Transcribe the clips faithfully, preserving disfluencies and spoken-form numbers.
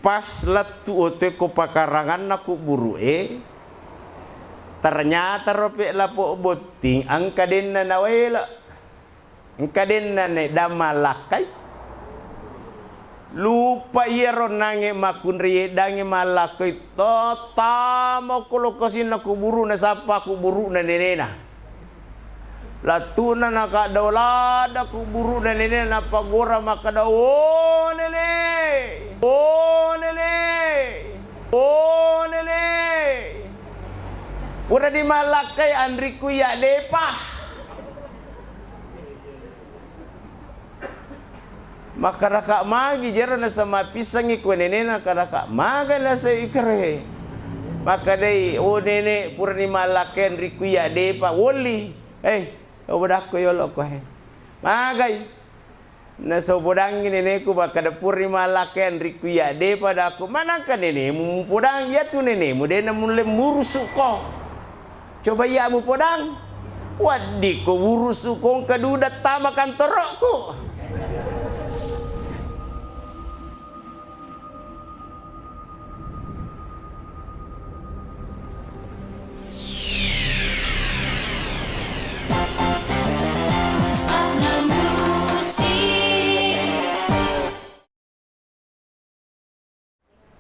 Pas lettu otoe ko pakaranganna kuburu'e, ternyata rope lapo botting engka denna nawaelo. Engka denna ne dang mallakkai. Lupa iyaro nange makkunrai yeddangnge mallakkai, to tama ko lokosinna kuburu'na, sappa kuburu'na nenena. Lattuna nakaddao ladda kuburu'na nenena, nappagora makkada, "O nene, o nene, o nene, purani mallakkai anrikku iya depa." Makkaraka magi jero nasaba mappissengngi ko nenena, karaka maga naseng ikere. Makkedai, "O nene, purani mallakkai anrikku iya depa." "Wolli." "Eh, obodakko yolo ko he." "Magai?" "Nasopodangngi neneku makkada purani mallakkai anrikku iya depa." "Dakku, manangka nenemu mupodang, iyatu nenemu de namulle murusuko." "Coba iya mupodang." "Waddikko wurusu ko engka duda tama kantorokku."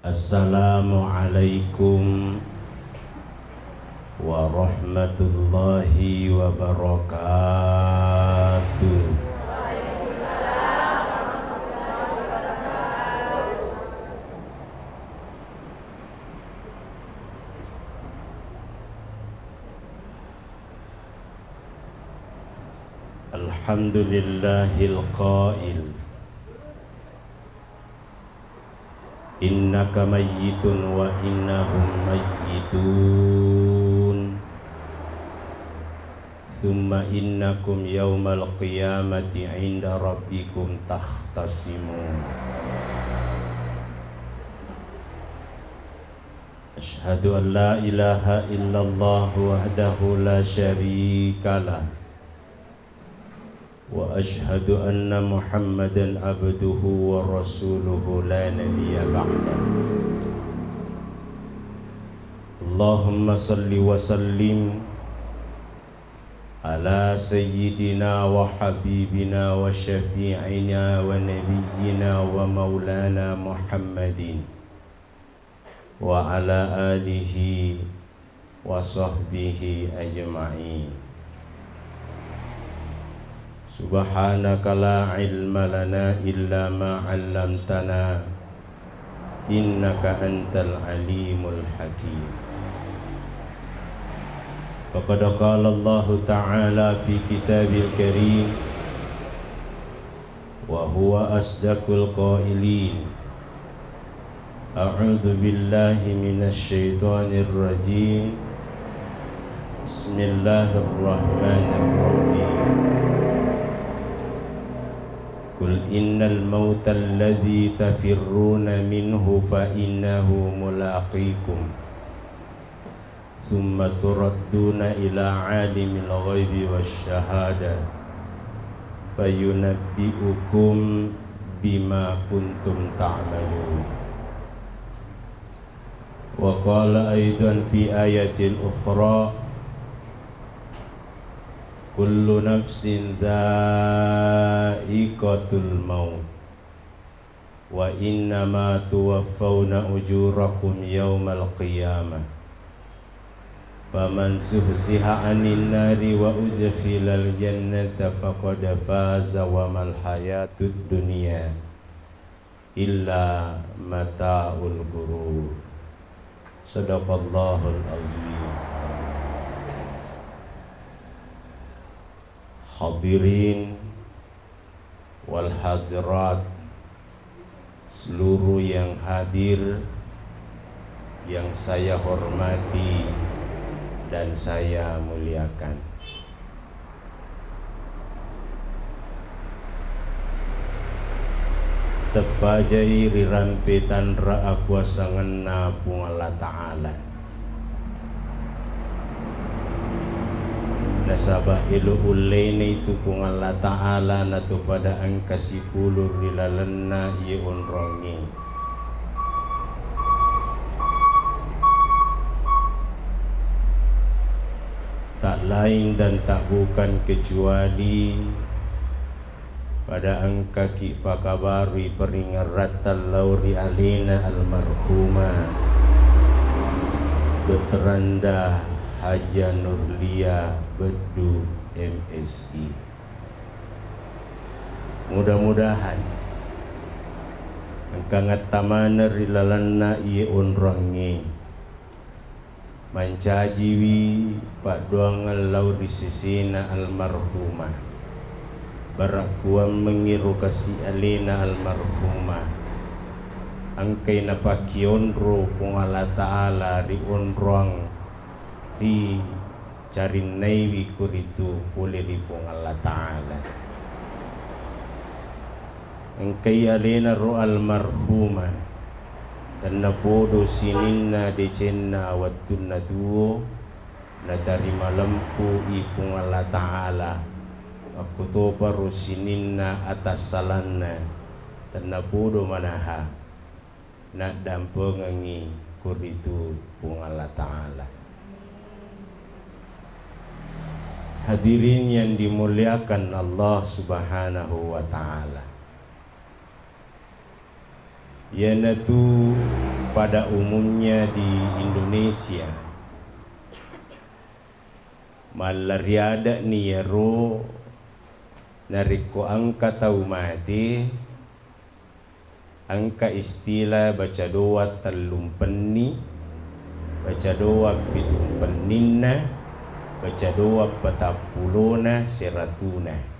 Assalamualaikum warahmatullahi wabarakatuh. Alhamdulillahil qail, "Innaka mayyitun wa innahum mayyitun. Tsumma innakum yaumal qiyamati 'inda rabbikum takhtasimun." Asyhadu an la ilaha illallah wahdahu la syarikalah. Wa asyhadu anna Muhammadan abduhu wa rasuluhu la nabiyya ba'dah. Allahumma salli wa sallim ala sayyidina wa habibina wa syafi'ina wa nabiyyina wa maulana Muhammadin wa ala alihi wa sahbihi ajma'in. Subhanaka la ilma lana illa ma 'allamtana, innaka antal alimul hakim. Faqad qala Allahu ta'ala fi kitabil karim, wa huwa asdaqul qailin. A'udzu billahi minasy syaithanir rajim. Bismillahirrahmanirrahim. Qul innal mautal ladzi tafirruna minhu fa innahu mulaqikum. Tsumma turadduna ila alimil ghaibi wasy syahadah, fayunabbi'ukum bima kuntum ta'malun. Wa qala aidan fi ayatin ukhra, kullu nafsin dzaiqatul maut. Wa innama tuwaffawna ujurakum yaumal qiyamah. Faman zuhziha 'anin nari wa udkhilal jannata faqad faza wa mal hayatud dunya illa mata'ul ghurur. Sadaqallahul azim. Hadirin wal hadirat, seluruh yang hadir yang saya hormati dan saya muliakan. Teppajai rirampe tanra akuasangenna Puang Allah Ta'ala. Nasaba elo ullene itu Puang Allah Ta'ala natopada engka sipulung ri lalenna iye onrongnge. Lain dan tak bukan kecuali pada engkaki pakabarui peringaratta lao ri alena almarhumah Doktoranda Haja Nurlia Beddu, M Si. Mudah-mudahan engka ngatta maneng ri lalenna iye onroangnge. Mancajiwi paddoangeng lao ri sesena almarhumah. Barakkuammengngi ro kasi alena almarhumah. Engkai napakkionro Puang Allah Ta'ala ri onroang ri carinnaiwi koritu pole ri Puang Allah Ta'ala. Engkai alena ro almarhumah, tennapodo sininna decenna wettunna tuo, natarima lempu i Puang Allah Ta'ala, makkutoparo sininna atassalanna, tennapodo manaha naddampengengngi koritu Puang Allah Ta'ala. Hadirin yang dimuliakan Allah Subhanahu wa Ta'ala. Iyanatu pada umumnya di Indonesia, mallariade'ni iyaro narekko engka tau mate, engka istilah baca doa tellumpenni, baca doa pitumpenninna, baca doa patappulona, seratuna.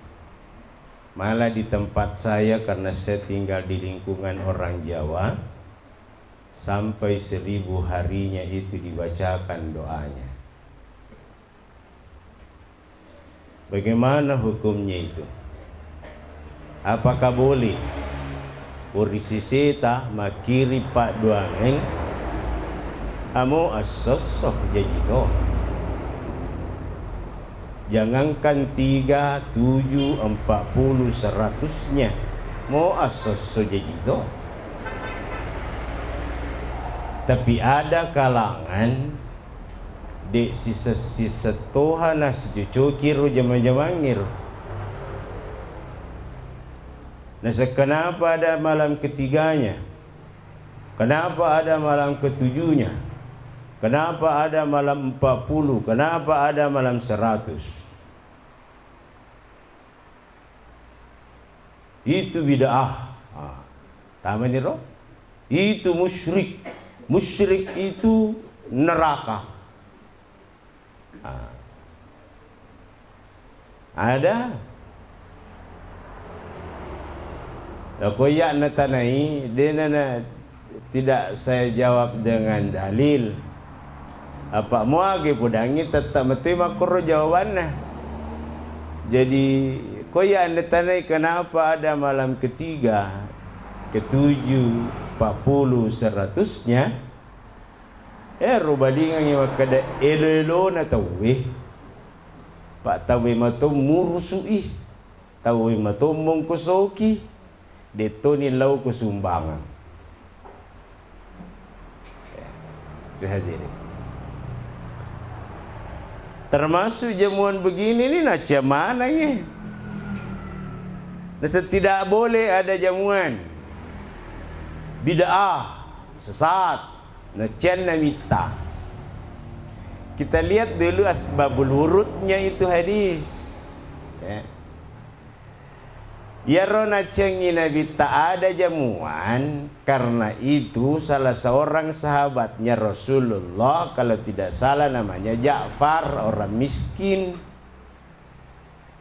Malah di tempat saya, karena saya tinggal di lingkungan orang Jawa, sampai seribu harinya itu dibacakan doanya. Bagaimana hukumnya itu? Apakah boleh? Puri sisita makkiri paddoangeng, amo esso-esso jaji to. Jangankan tiga, tujuh, empat puluh, seratusnya, mo esso-esso jaji to. Tapi ada kalangan de' sisessi settoha nasicocoki ro jama-jamangngero. Nasa kenapa ada malam ketiganya? Kenapa ada malam ketujuhnya? Kenapa ada malam empat puluh? Kenapa ada malam seratus? Itu bid'ah. Ah. Tamani ro? Itu musyrik. Musyrik itu neraka. Ah. Ada. Lako iya natanai, dena na, tidak saya jawab dengan dalil. Apa muage podangngi tette' mate makkoro jawabanna. Jadi, ko iya natanai kenapa ada malam ketiga, ketujuh, empat puluh, seratusnya, ero balingangngi makkeda elo-elona tauwe. Pa tauwe mato murusu'i, tauwe mato mongkosoki, de'toni lao ko sumbangeng. Ya, itu hadirin. Termasuk jamuan begini ni nacia manengngi. Nasa tidak boleh ada jamuan. Bid'ah, sesat. Nacianna mitta. Kita lihat dulu asbabul wurudnya itu hadis. Ya. Iyaro naciangngi Nabitta ada jamuan, karena itu salah seorang sahabatnya Rasulullah, kalau tidak salah namanya Ja'far, orang miskin.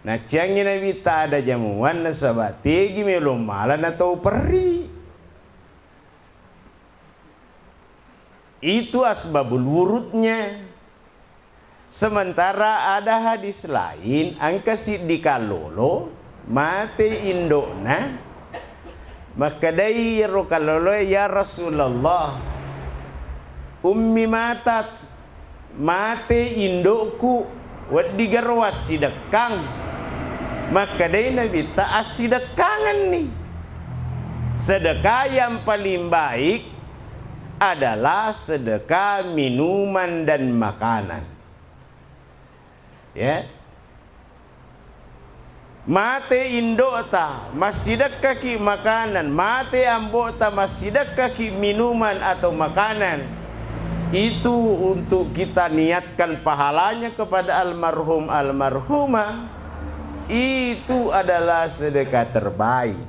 Naciangngi Nabitta ada jamuan nasaba tegi melo mala na tau perri. Itu asbabul wurudnya. Sementara ada hadis lain, engka siddi kallolo mate indo'na, makkedai iyaro kalloloe, "Ya Rasulullah, ummi matat, mate indo'ku, weddigaro wassidekkang." Makkedai Nabitta, "Assidekkangenni." Sedekah yang paling baik adalah sedekah minuman dan makanan. Ya. Mate indo'ta, massidekkaki makanan, mate ambo'ta, massidekkaki minuman atau makanan. Itu untuk kita niatkan pahalanya kepada almarhum, almarhumah. Itu adalah sedekah terbaik.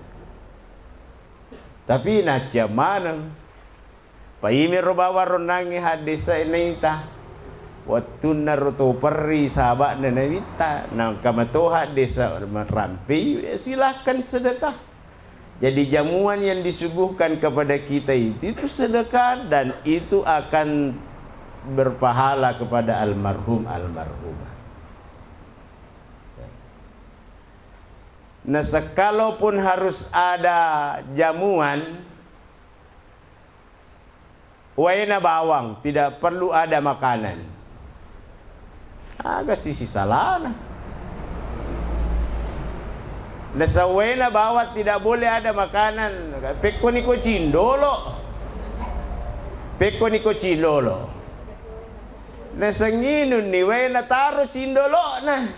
Tapi nacca maneng. Paimero bawang ronnangnge haddesa naita. Wettunna ro to perri saba'na nabitta, nangka mato haddesa marampei, ya silahkan sedekah. Jadi jamuan yang disuguhkan kepada kita itu, itu sedekah dan itu akan berpahala kepada almarhum, almarhumah. Nah, sekalaupun harus ada jamuan, waena bawang, tidak perlu ada makanan. Aga sisi salana? Naseng waena bawang tidak boleh ada makanan. Pekkoni ko cindolo. Pekkoni ko cindolo. Naseng inunni waena taro cindolona.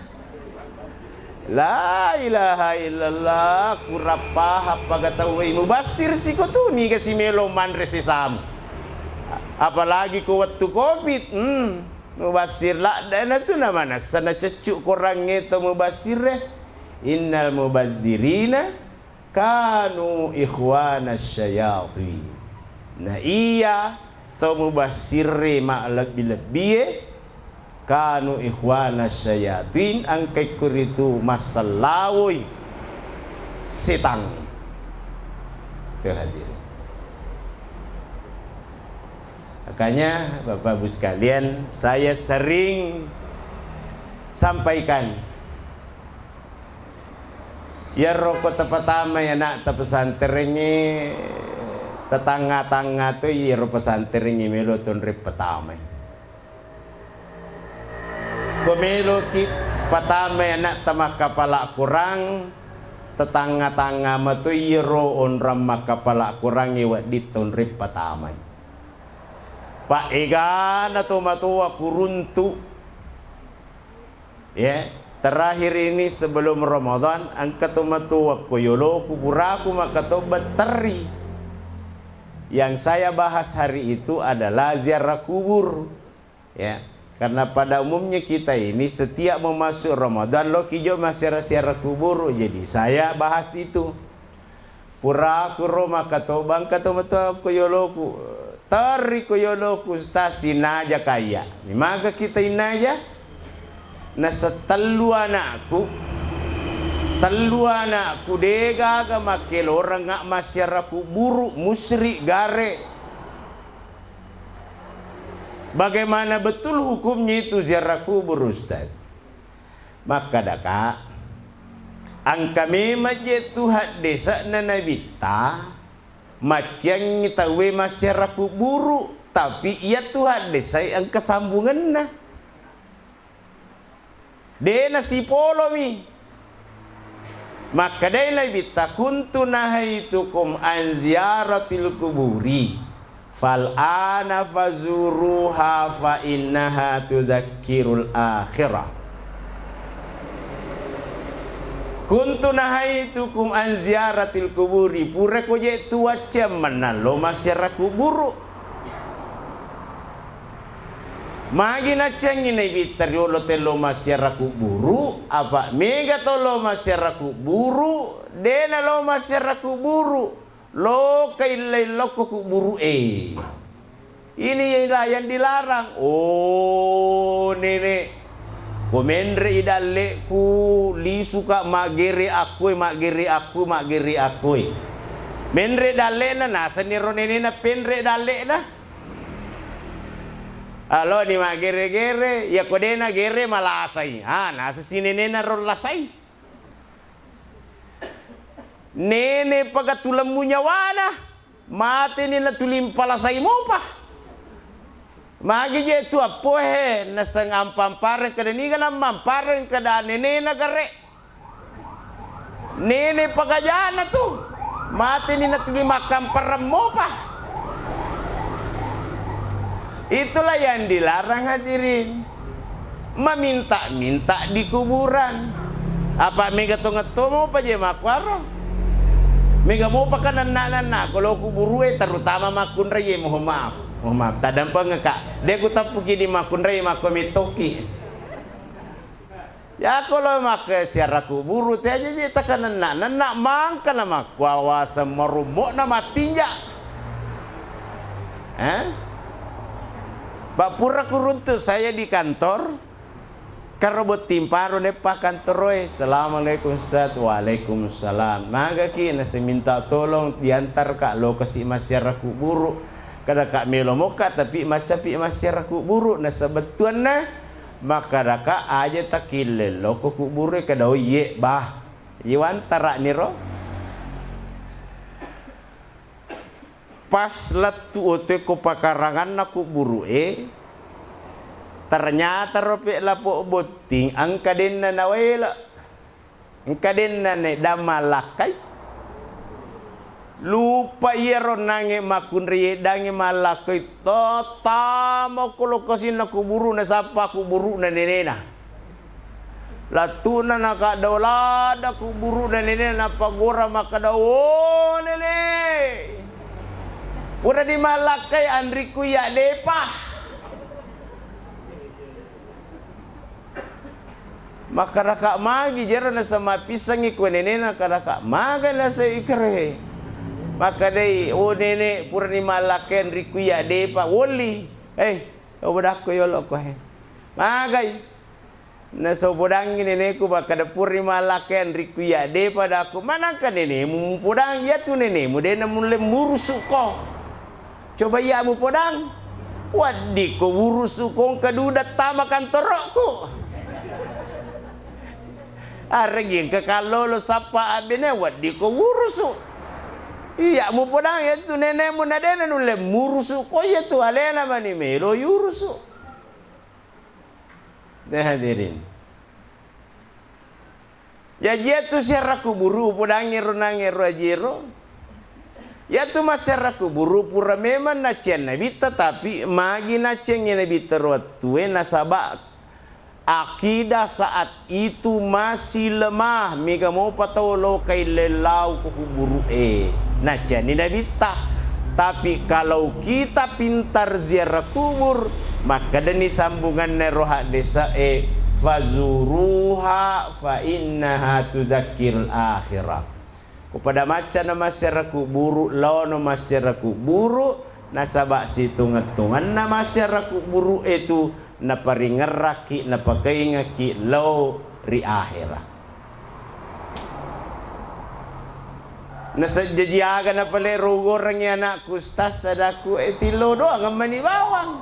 La ilaha illallah, kurang paham paga tauwe. Mubassir siko tu, niga si melo manre sesamu. Apalagi ko wettu covid, hmm, mubassir ladde'na tu namanessa naceccu korangnge to mubassirre. Innal mubadzirina kanu ikhwana syayatin. Na iya to mubassirre mallebbi-lebbie, kanu ikhwana syayatin, engkai kuritu massellawoi setang. Itu hadirin. Makanya, Bapak Ibu sekalian, saya sering sampaikan, iyaro ko tapatamai ana'ta pesantrengnge, tatangnga-tangnga to iyaro pesantrengnge melo tonreng patamai. Ko meloki patamai ana'ta makkapala Korang, tatangnga-tangnga mato iyaro onrang makkapala Korangnge wedding tonreng patamai. Paegana tomatoa kuruntu. Ya, terakhir ini sebelum Ramadan, engka tomatoa ko yoloku puraku makkatobba terri. Yang saya bahas hari itu adalah ziarah kubur. Ya, karena pada umumnya kita ini setiap mau masuk Ramadan, loki jo massiara-siara kuburu. Jadi saya bahas itu. Puraku ro makkatobba, engka tomatoa ko yoloku, terri ko yoloku, Ustaz, sinaja kaya. Nimaga kita inaja? Naseng tellu anakku, tellu anakku degaga makkelorengnga massiara kuburu, musyrik, gare. Bagaimana betul hukumnya itu ziarah kubur, Ustaz? Makkadaka, engka memang je tu haddese'na Nabitta, macciangngi tauwe massiara kuburu, tapi iya tu haddesai engka sambungenna. De nasipolomi. Makkedai Nabitta, "Kuntu nahaitukum an ziyaratil kuburi, fal ana fazuruha fa innaha tudzakkirul akhirah." Kuntu nahaitukum an ziyaratil kuburi, pura ko je tu wacce mennang lo massiara kuburu. Magi naccengngi Nabitta riolo tello massiara kuburu, apa mega to lo massiara kuburu, de nalo massiara kuburu, lo kailla-illokko kuburu e. Ini yang dilarang. Oh, nenek, ko menre i dalle'ku, lisuka maggere akkoe, maggere akkoe, maggere akkoe. Menre dalle'na, nasenni ro nenena penre dalle'na. Aloni maggere-gere, iya ko de nagere malasai. Ah, naseng si nenena ro lasai. Nene paga tulemmu nyawana, mateni natuli mpalasai mopa. Magi je tu appohe, naseng ampa-ampareng kada niga nammampareng kada nenena gare. Nene pagajana tu, mateni natuli makkampareng mopa. Itulah yang dilarang, hadirin. Maminta-minta di kuburan. Apa mega tongetto mopa je makkuaro? Mega mopa kan nenna-nenna ko lo kuburu e, terutama makkunrai e, mohon maaf. Mohon maaf, tadampengeka. De kuteppuki di makkunrai, makko mettoki. Yako lo makke siara kuburu te aja je takanenna-nenna mangka na makkuawaseng marummo'na mattinja. Eh? Pak pura kuruntu saya di kantor, karo botting paro neppa kantoroe. "Assalamualaikum Ustaz." "Waalaikumsalam." "Magaki?" "Nasi minta tolong diantarka lokasi massiara kuburu. Kadaka melo mokka tapi maccapi massiara kuburu." Nasabettuanna Makkedaka, "Aja takillello ko kuburu e." Kada, "Oh iye bah." Iye wantara'niro. Pas lettu otoe ko pakaranganna kuburu e, ternyata rope lapo botting engka denna nawaelo. Engka denna ne dang mallakkai. Lupa iyaro nange makkunrai dange mallakkai, tattama ko lokasinna kuburu, nasappa kuburu'na nenena. Lattu'na nakaddao ladda kuburu'na nenena, napagora makkeda, "Oh nene, purani mallakkai anrikku iya depa." Makkedaka magi jero naseng mappissengngi ko nenena, kadaka maga naseng ikere. Makkedai, "Oh nene, purani mallakkai anrikku iya depa." "Wolli." "Eh, obodakko yolo ko he." "Magai?" "Nasopodangngi neneku, makkeda purani mallakkai anrikku iya depa." Dakku, "Manangka nenemu mupodang, iyatu nenemu de namulle murusuko." Coba iya mupodang, weddikko wurusu ko engka duda tama kantoroku. Aregi engka kallolo sappa abbene, weddikko wurusu. Iya mupodang, iyatu nenemu na de nanulle murusu ko, iyatu alena mani melo yurusu. Deh, hadirin. Jaji iyatu siara kuburu upodangngi ro nangero ajero. Iyatu massiara kuburu pura memang nacceng nabitta, tapi magi naccengngi nabitta ro wettue, nasaba akidah saat itu masih lemah, mega mopa tau lokai lellau ko kuburu e. Naccenni nabitta. Tapi kalau kita pintar ziarah kubur, makkedani sambunganna ero haddesa e, "Fazuruha fa innaha tudzakkirul akhirah." Ko pada macca na massiara kuburu, laono massiara kuburu, nasaba situnget-tungenna massiara kuburu e tu naparingerrakki, napakaingekki lao ri ahera. Naseng jaji aga napale ro ugorengngi anakku, Ustaz, sadaku, eh, tillo doang mani bawang.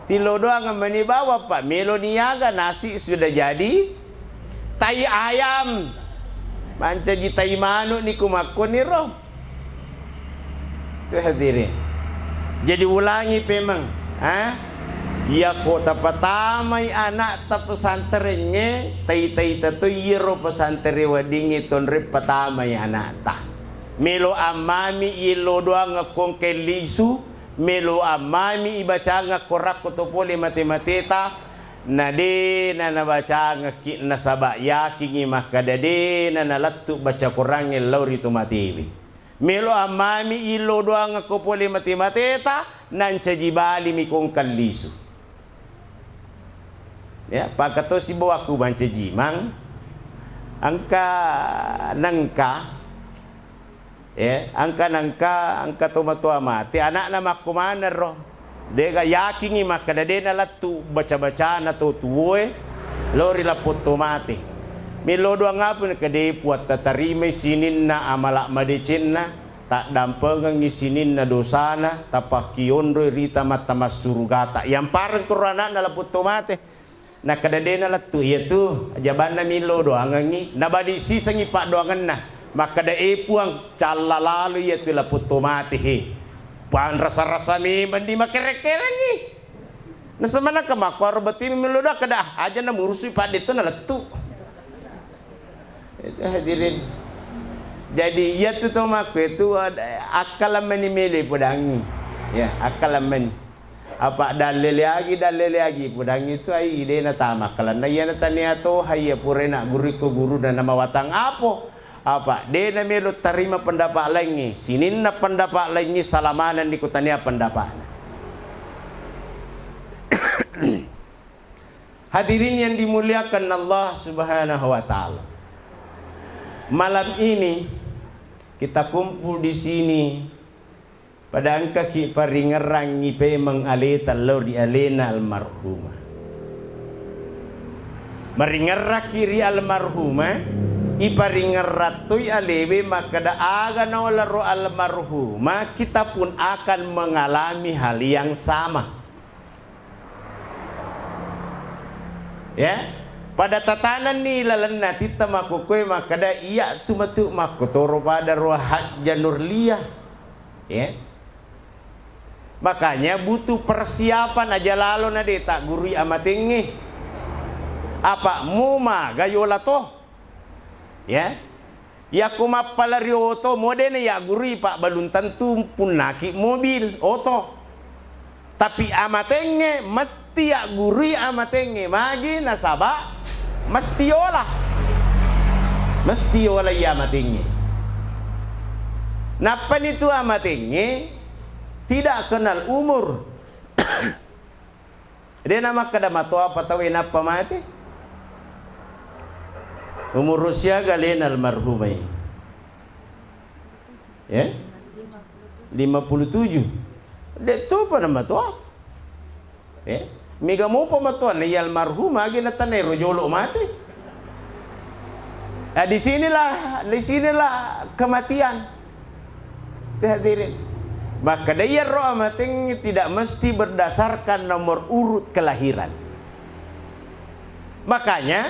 Tillo doang mani bawang, Pak. Melo niaga nasi sudah jadi tai ayam. Mancaji tai manu ni ku makkoniro. Tuh hadirin. Jadi ulangi pemeng, ha? Iyako tapatamai anakta pesanterengnge, tai-taita to iyaro pesantere weddingnge tonroi patamai anakta. Melo ammami illo doang kongke lisu, melo ammami ibacangeng korakko to pole mate-mateta, na de na nabacangekki nasaba yakingi makkada de na nalettu baca korangnge lao ri to matewe. Melo ammami illo doang ko pole mate-mateta, nancaji balimi kongka lisu. Ya, pakatosi bawaku mancaji mang, engka nengka, ya, engka nengka, engka tomatoa mate, anakna makko maneng ro. Dega yakingi makkada de nalettu baca-bacana to tuwoe lao ri lappo to mate. Melo doang apa naka de Puang tatarimai sininna amala madecenna, taddampengengngi sininna dosana, tapakkiondoi rita mattamassurugata. Yampareng koro anakna lappo to mate. Nakkada de nalettu, iyatu ajabanna millo doangengngi, nabadi sisengngi paddoangenna. Makkada, "E Puang, calla lalo iyatu lappo to mate he. Panrasa-rasa memeng di makereng-kerengngi." Nasemanna ke makkuaro botting millo doang, kada, "Ah, aja namurusui padde to nalettu." Itu hadirin. Jadi iyatu to makku itu ada akkalang mani melo ipodangngi. Ya, akkalang mani. Apa dalleleagi, dalleleagi, pudangngi tu ai de natama, kalenna iyana tania toha iya pura naggurui ko guruna namawatang apo. Apa de namelo tarima pendapat laingngi, sininna pendapat laingngi sala manenni ko tania pendapatna. Hadirin yang dimuliakan Allah Subhanahu wa Ta'ala, malam ini kita kumpul di sini pada engkaki paringerrangngi pemeng aleta lao ri alena almarhumah. Maringerraki ri almarhumah, iparingerrattoi alewe makkeda aga naolaro almarhumah, kita pun akan mengalami hal yang sama. Ya, pada tatanenni lalenna titta makkukkoe makkeda iya tu matu makkotoro pada ro Hajja Nurlia. Ya. Makanya butuh persiapan aja lalo na de taggurui amatengnge. Apa mu maga yola to. Ya. Yakko mappala ri oto, modena yaggurui, Pak, belum tentu punnaki mobil, oto. Tapi amatengnge mesti yaggurui amatengnge, magi nasaba mesti yola. Mesti yola iya amatengnge. Nappani tu amatengnge tidak kenal umur. De namakkeda matoa apa tauwe nappa mate. Umur usia galena almarhumai. Ya? Lima puluh tujuh. De topa namatoa. Ya? Mega mopa matoa na iya almarhum agi natanai ro jolo mate. Nah, di sinilah, di sinilah kematian. Hadirin. Maka iyaro amateng tidak mesti berdasarkan nomor urut kelahiran. Makanya,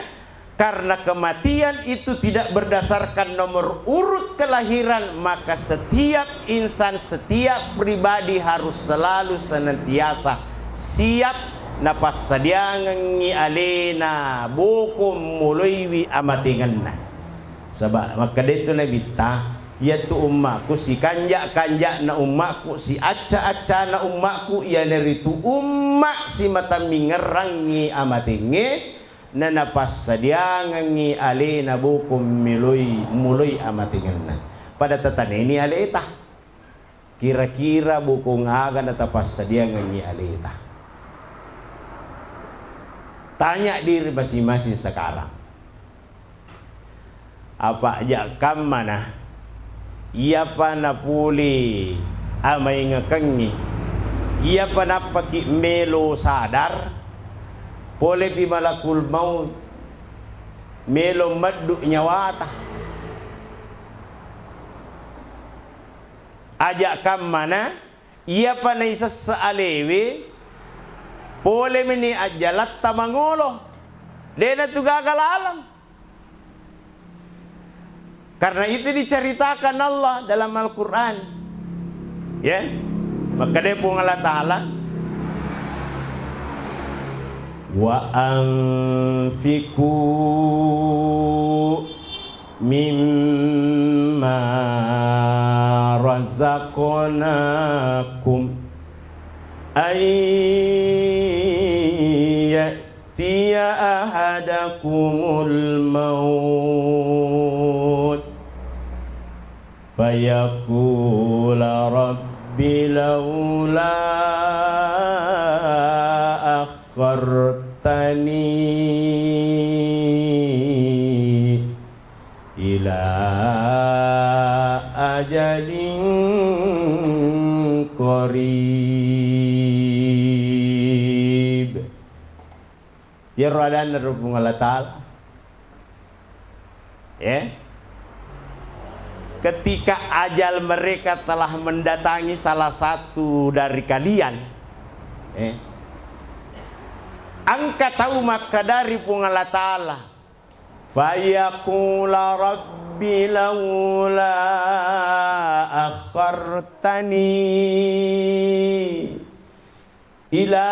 karena kematian itu tidak berdasarkan nomor urut kelahiran, maka setiap insan, setiap pribadi harus selalu senantiasa siap napassadiangengngi alena bokong moloiwi amatengenna. Saba makkedai tu Nabitta, iyatu ummaku, sikanja-kanja'na ummaku, siacca-accana ummaku, iyanaritu umma simata mingerrangngi amatengnge, nanapassadiangengngi alena bokong meloi, muloi amatengenna. Pada tataneni aleta. Kira-kira bokong aga natapassadiangengngi aleta? Tanya diri masing-masing sekarang. Apa ja kammana? Iyapa napole amaingekengngi? Iyapa nappaki melo sadar? Polepi malakul maut melo meddu nyawata. Aja kammana, iyapa naisessa alewe, pole meni ajjalatta mangolo, de natu gaga laleng. Karena itu diceritakan Allah dalam Al-Quran. Ya, makkeda Puang Allah Ta'ala, wa anfiqu mimma razaqnakum ay ya'tiya ahadakumul maut fayaqula rabbi laula akhartani ila ajalin qarib. Iyaro adanna ro Puang Allah Ta'ala. Ya. Ketika ajal mereka telah mendatangi salah satu dari kalian, ya, engka tau makkeda ri Puang Allah Ta'ala, fayaqula rabbi laula akhartani ila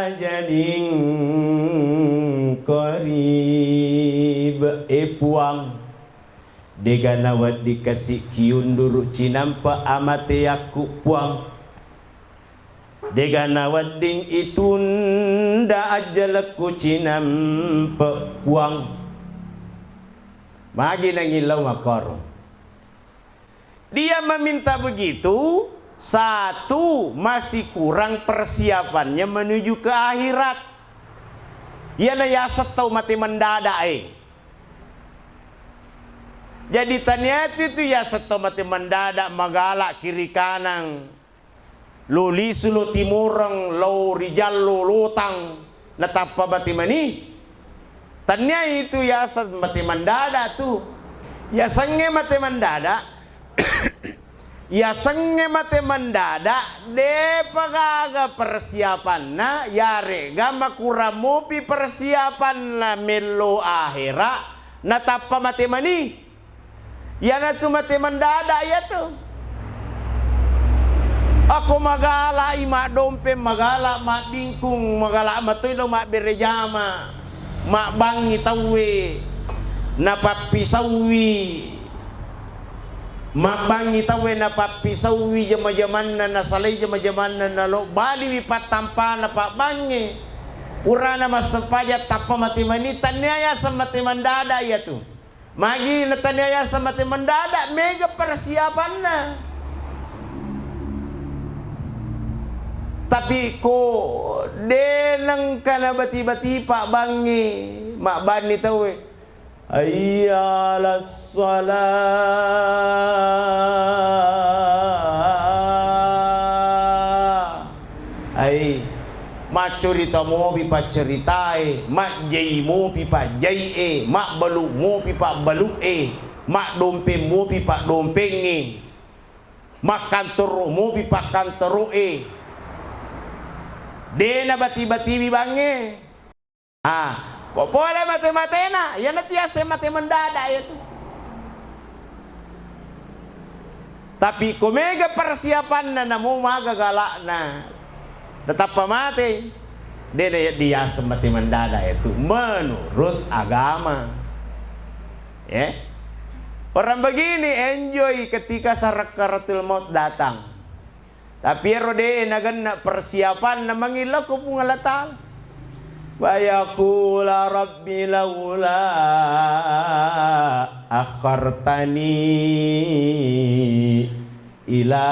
ajalin qarib. E Puang, dega nawedding kasi kiunduru cinampa amateakku, Puang. Dega nawedding itunda ajjalekku cinampe Puang. Magi nangillau makkoro. Dia meminta begitu, satu, masih kurang persiapannya menuju ke akhirat. Iyana yaseng tau mate mendadak e. Jadi tania itu, itu yaseng tau mate mendadak, magala kiri kanang. Lo lisu, lo timoreng, lo rijang, lo lotang, natappa mate mani. Tania itu yaseng mate mendadak tu. Yasengnge mate mendadak, yasengnge mate mendadak, depa gaga persiapanna, yarega makurang mopi persiapanna mello ahera, natappa mate mani. Iyanatu mate mendadak iyatu. Ako magalai maddompeng, magala mabbingkung, magala matoi lo mabbere jama, mabbangngi tauwe, napappisauwi, mabbangngi tauwe, napappisauwi jama-jamanna, nasalai jama-jamanna, nalo baliwi pattampana pabbangnge. Urana massempajang tappa mate mani, tania yaseng mate mendadak iyatu. Magi natania yaseng mate mendadak, mega persiapanna. Tapi ko de nengka nabati-bati pabbangnge, mabbanni tauwe, "Hayya 'alas shalah." Ai, maccarita mopi paccaritae, majjai mopi pajjai'e, mabbalu mopi pabbalu'e, maddompeng mopi paddompengnge, makkantoro mopi pakkantoro'e. De nabati-batiwi bangnge. Ah, ko pole mate-matena, iyanatu yaseng mate mendadak iyatu. Tapi ko mega persiapanna, namo maga galakna, natappa mate, de na yaseng mate mendadak iyatu menurut agama. Ya. Orang begini enjoy ketika sakaratul maut datang. Tapi ero de nagenna persiapanna, mangillau ko Puang Allah Ta'ala. Wa yaqula rabbi laula akhartani ila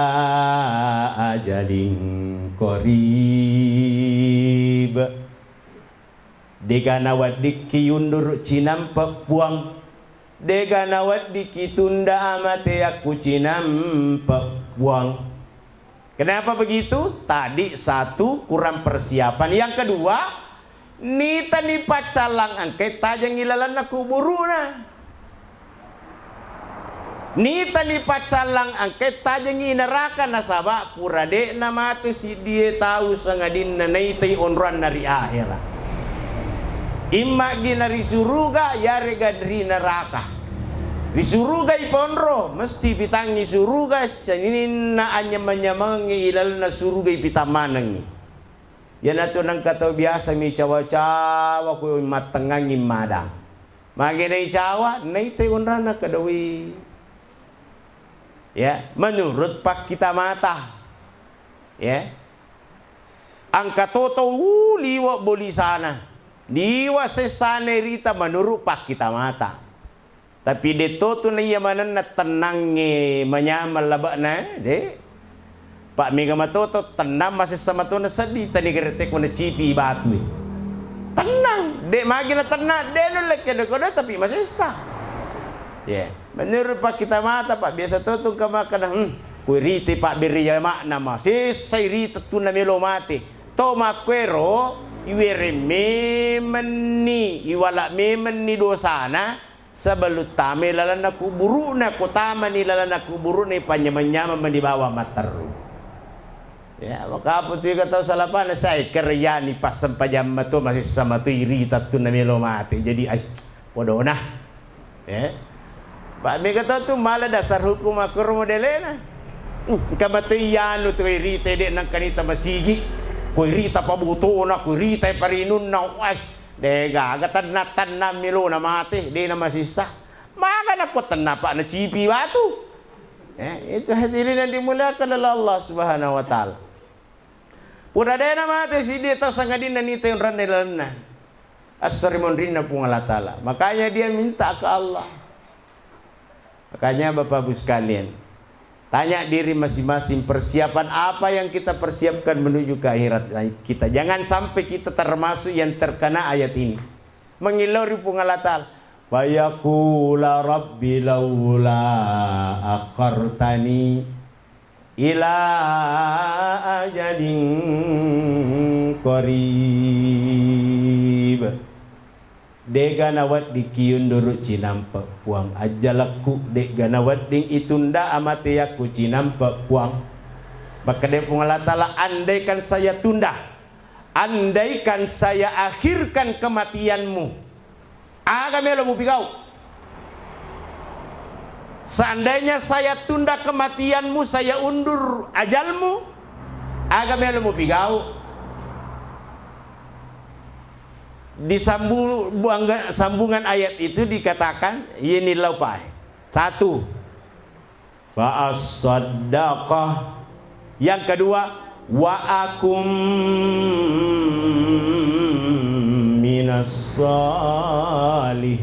ajalin qarib. Dega naweddikki yunduru cinampe Puang. Dega naweddikki tunda amateakku cinampe Puang. Kenapa begitu? Tadi satu, kurang persiapan. Yang kedua, nitani paccallang engkae tajengngi lalenna kuburu'na. Nitani paccallang engkae tajengngi neraka, nasaba pura de'na mate siddie tau sangadinna naitai onroanna ri ahera. Immagina ri suruga, yarega ri neraka. Ri suruga iponro, mesti pitangngi suruga, sininna anyameng-nyamengngi ilalenna suruga ipitang manengngi. Iyanatu nengka tau biasa mi cawa-cawa ko mattengngangngi madang. Magi naicawa, naitai onrana kedawi. Ya, menurut pakkita mata. Ya. Engka toto, uh, liwa bolisana. Liwa sessana rita menurut pakkita mata. Tapi de to tu naiya manenna tennangnge manyameng labe'na, de. Pak mega matoto tennang masessa matona seddi tani gerete ko nacipi batue. Tennang, de magi na tennang, de nulle kedo-kedo tapi masessa. Ya, menurut pakkita mata, Pak, biasa to tu engka makkeda, hmm, ko rite Pak bere jama'na masessai rite tu namelo mate. To makkuero iwereng memenni, iwala memenni dosana, sebelum tamai lalenna kuburu'na, ko tamani lalenna kuburu'na, ipanyameng-nyameng mani bawang matteru. Ya, maka apa tu ega tau salapana, sai kerjani passempajang mato, masessa mato irita tu namelo mate. Jadi, ai, podona. Ya. Pak mega tau tu mala dasar hukum akkoro modelena. Uh, engka mato iyanu tu irita de nengka nita masigi. Ko irita pabotona, ko irita parinunna. Wah, de gaga tenna-tenna milona mate, de na masessa. Maga na ko tenna Pak nacipi batu. Ya, itu hadirin yang dimuliakan oleh Allah Subhanahu wa Ta'ala. Pura dena mate siddi tau sangadinna nita yonranna lalenna. Assari monrinna Puang Allah Ta'ala. Makanya dia minta ke Allah. Makanya Bapak Ibu sekalian, tanya diri masing-masing, persiapan apa yang kita persiapkan menuju ke akhirat kita. Jangan sampai kita termasuk yang terkena ayat ini. Mengilori Puang Allah Ta'ala. Fayaqula rabbi laula akhartani ila ajalin qarib. De'ga nawedding kiunduru cinampe Puang ajjalekku, de'ga nawedding itunda amateakku cinampe Puang. Makkeda Puang Allah Ta'ala, andaikan saya tunda, andaikan saya akhirkan kematianmu, aga melo mupigau? Seandainya saya tunda kematianmu, saya undur ajalmu, aga melo mupigau? Di sambu-, buangga-, sambungan ayat itu dikatakan, yeni laupai. Satu, fa as-saddaqah. Yang kedua, wa akum minas salihin.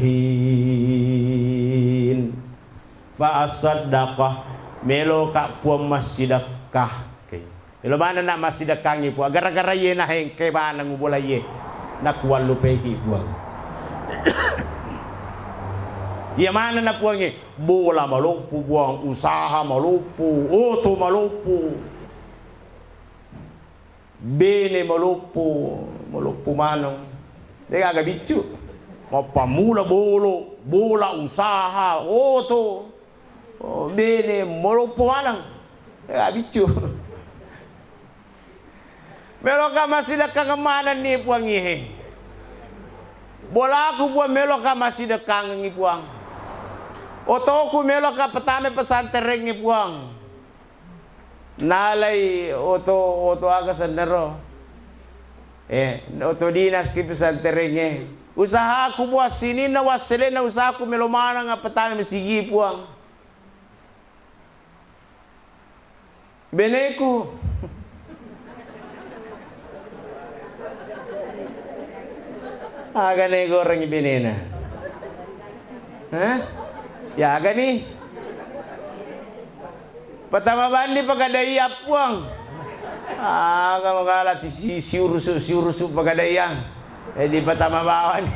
Fa as-saddaqah, meloka Puang massidekka. Oke. Melo manenna massidekkangngi Puang, gara-gara iye nahengke bana ngubolaiye, nakuallupeiki Puang. Iya manenna Puangnge, bola maloppo Puang, usaha maloppo, oto maloppo, bene maloppo, maloppo maneng. De'gaga biccu. Mappammula bolo, bola, usaha, oto. Oh, bene, maloppo maneng. Eh, abiccu. Meloka massidekkangngi manenni Puang ihe. Bolaku Puang meloka massidekkangngi Puang. Otoku meloka petame pesantrengnge Puang. Nalai oto, oto aga sennero. Eh, oto dinas ki pesantrengnge. Usahaku Puang sininna wasselena usahaku melo maneng appetame masigi Puang. Beneku. Aga naegorengngi benena? Hah? Ya aga ni? Patama bandi pagadaiya Puang. Aga magala ti si-, siurusu, siurusu pagadaiya. Eh, dipatama bawani.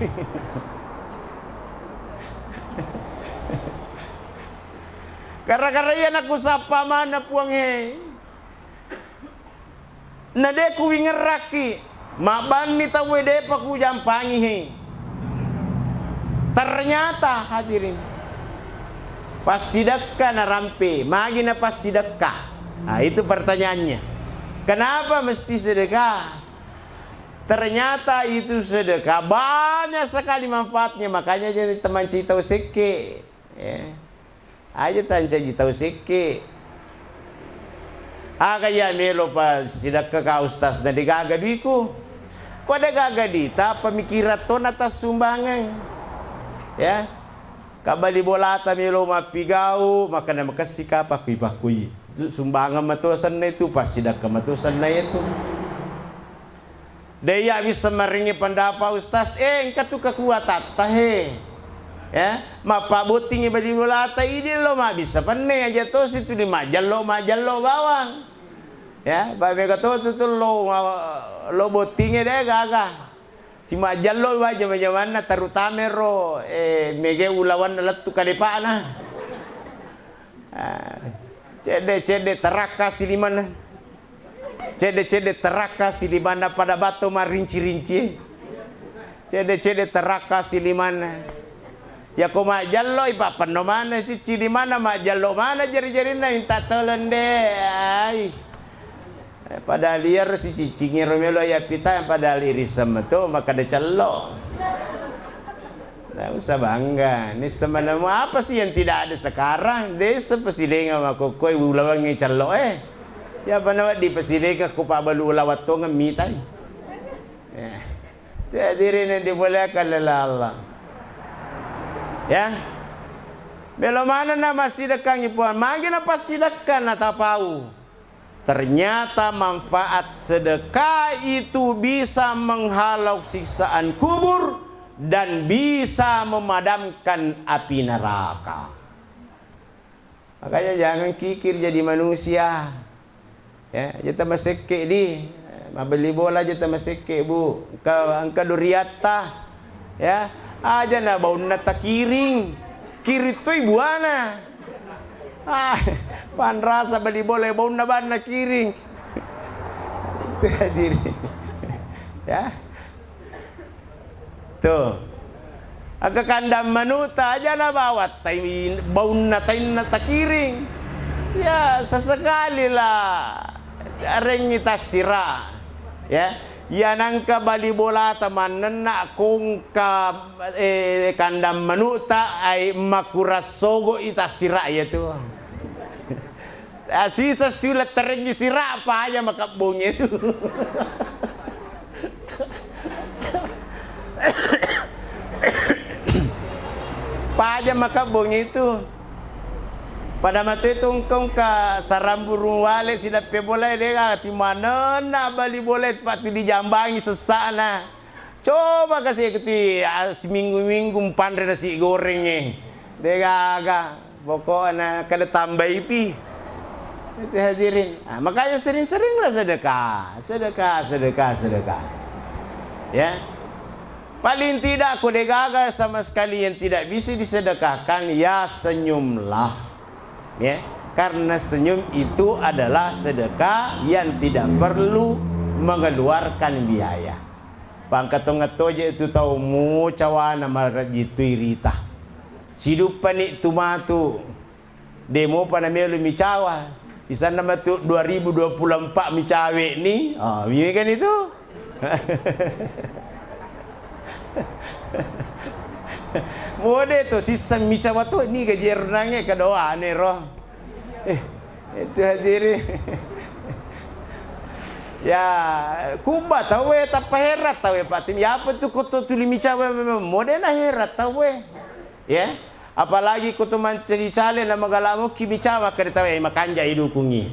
Gara-gara iya nakusappa maneng Puang e. Na de kuwingerakki, mabbanni tauwe depa kujampangi he. Ternyata hadirin, passidekka narampe, magi napassidekka? Nah, itu pertanyaannya. Kenapa mesti sedekah? Ternyata itu sedekah banyak sekali manfaatnya, makanya jadi teman cerita sekke. Ya. Aja tancaji tau sekke. Aga iya melo pa sidekka ka ustaz na degaga duiku. Ko degaga duita, pemikiran to na tassumbangeng. Ya. Ka bali bolata melo mappigau, makana makessi ka pakkui-pakkui. Sumbangeng mato senna itu, passidekka mato senna itu. De iya wisseng maringngi pendapa ustaz, eh, engka tu kekuatatta he. Ya, mappabottingi bali bolata idi lo mabbissa penne aja tosi tu di majallo, majallo bawang. Ya, ba mega to tu, tu lo, lo bottingi de gaga. Ti majallo ba jama-jamanna terutama ro, eh, mega ulawanna lettu kadepana. Ah, cedde-cedde terakka silimanna. Cedde-cedde terakka silimanna pada batto marinci-rinci. Cedde-cedde terakka silimanna. Yako majalloi pappenno maneng cicci di mana majjallo mana jari-jarinna minta tolong de. Ai. Eh, padahal iyaro siciccingi ro melo yappitang padahal irisseng meto makkeda cello. Nggak usah bangga. Ini sebenarnya apa sih yang tidak ada sekarang? Desa Pasidenga makokkoi ulawangngi cello eh. Ya apa nawa di Pasidenga ko pabalu ulawat tongeng mitai. Eh. Jadi ini dimuliakan oleh Allah. Ya. Melo manenna massidekkangngi Puang. Magi napassidekka natapau. Ternyata manfaat sedekah itu bisa menghalau siksaan kubur dan bisa memadamkan api neraka. Makanya jangan kikir jadi manusia. Ya, aja tamasekke di, mabelli bola aja tamasekke, Bu. Engka, engka duriatta. Ya, aja na baunna takiring. Kiring toi buana. Ah, panrasa bali bola baunna banna kiring. Itu hadirin. Ya. Tuh. Aga kandang manuta aja na bawa tai, baunna tainna takiring. Ya, sesekali lah rengi tassira. Ya, ya nangka bali bolata mannenna kongka, eh, kandang manuta ai makurassogo i tassira ya tuh. Asisa siula terengi sira paja makabbongi itu. Paja makabbongi itu. Pada matu itu engkau ka sarang burung wale sidappe bola dega timanenna bali bola itu patu dijambangi sessana. Coba kasi' keti, ah, siminggu-minggu mpanre nasi goreng e. De' gaga. Pokokna kada tambaipi. Itu hadirin. Ah, makanya sering-seringlah sedekah. Sedekah, sedekah, sedekah. Ya. Paling tidak ko de' gaga sama sekali yang tidak bisa disedekahkan, ya senyumlah. Ya. Karena senyum itu adalah sedekah yang tidak perlu mengeluarkan biaya. Pangka tongettoje tu tau mo cawana marejji tu irita. Siduppani tu matu, de' mopa namelo micawa. Isanna matu dua ribu dua puluh empat micawe ni. Ah, mimikani tu. Mode to sisseng micawa to ni gaji ernange kadoane ro. Eh, itu hadirin. Ya, kuba tauwe tappa herat tauwe Pak Tim. Ya apa tu koto tuli micawa memang mode na herat tauwe. Ya. Apalagi koto mancaji cale na magala mukki micawa kade tauwe makanja idukungi.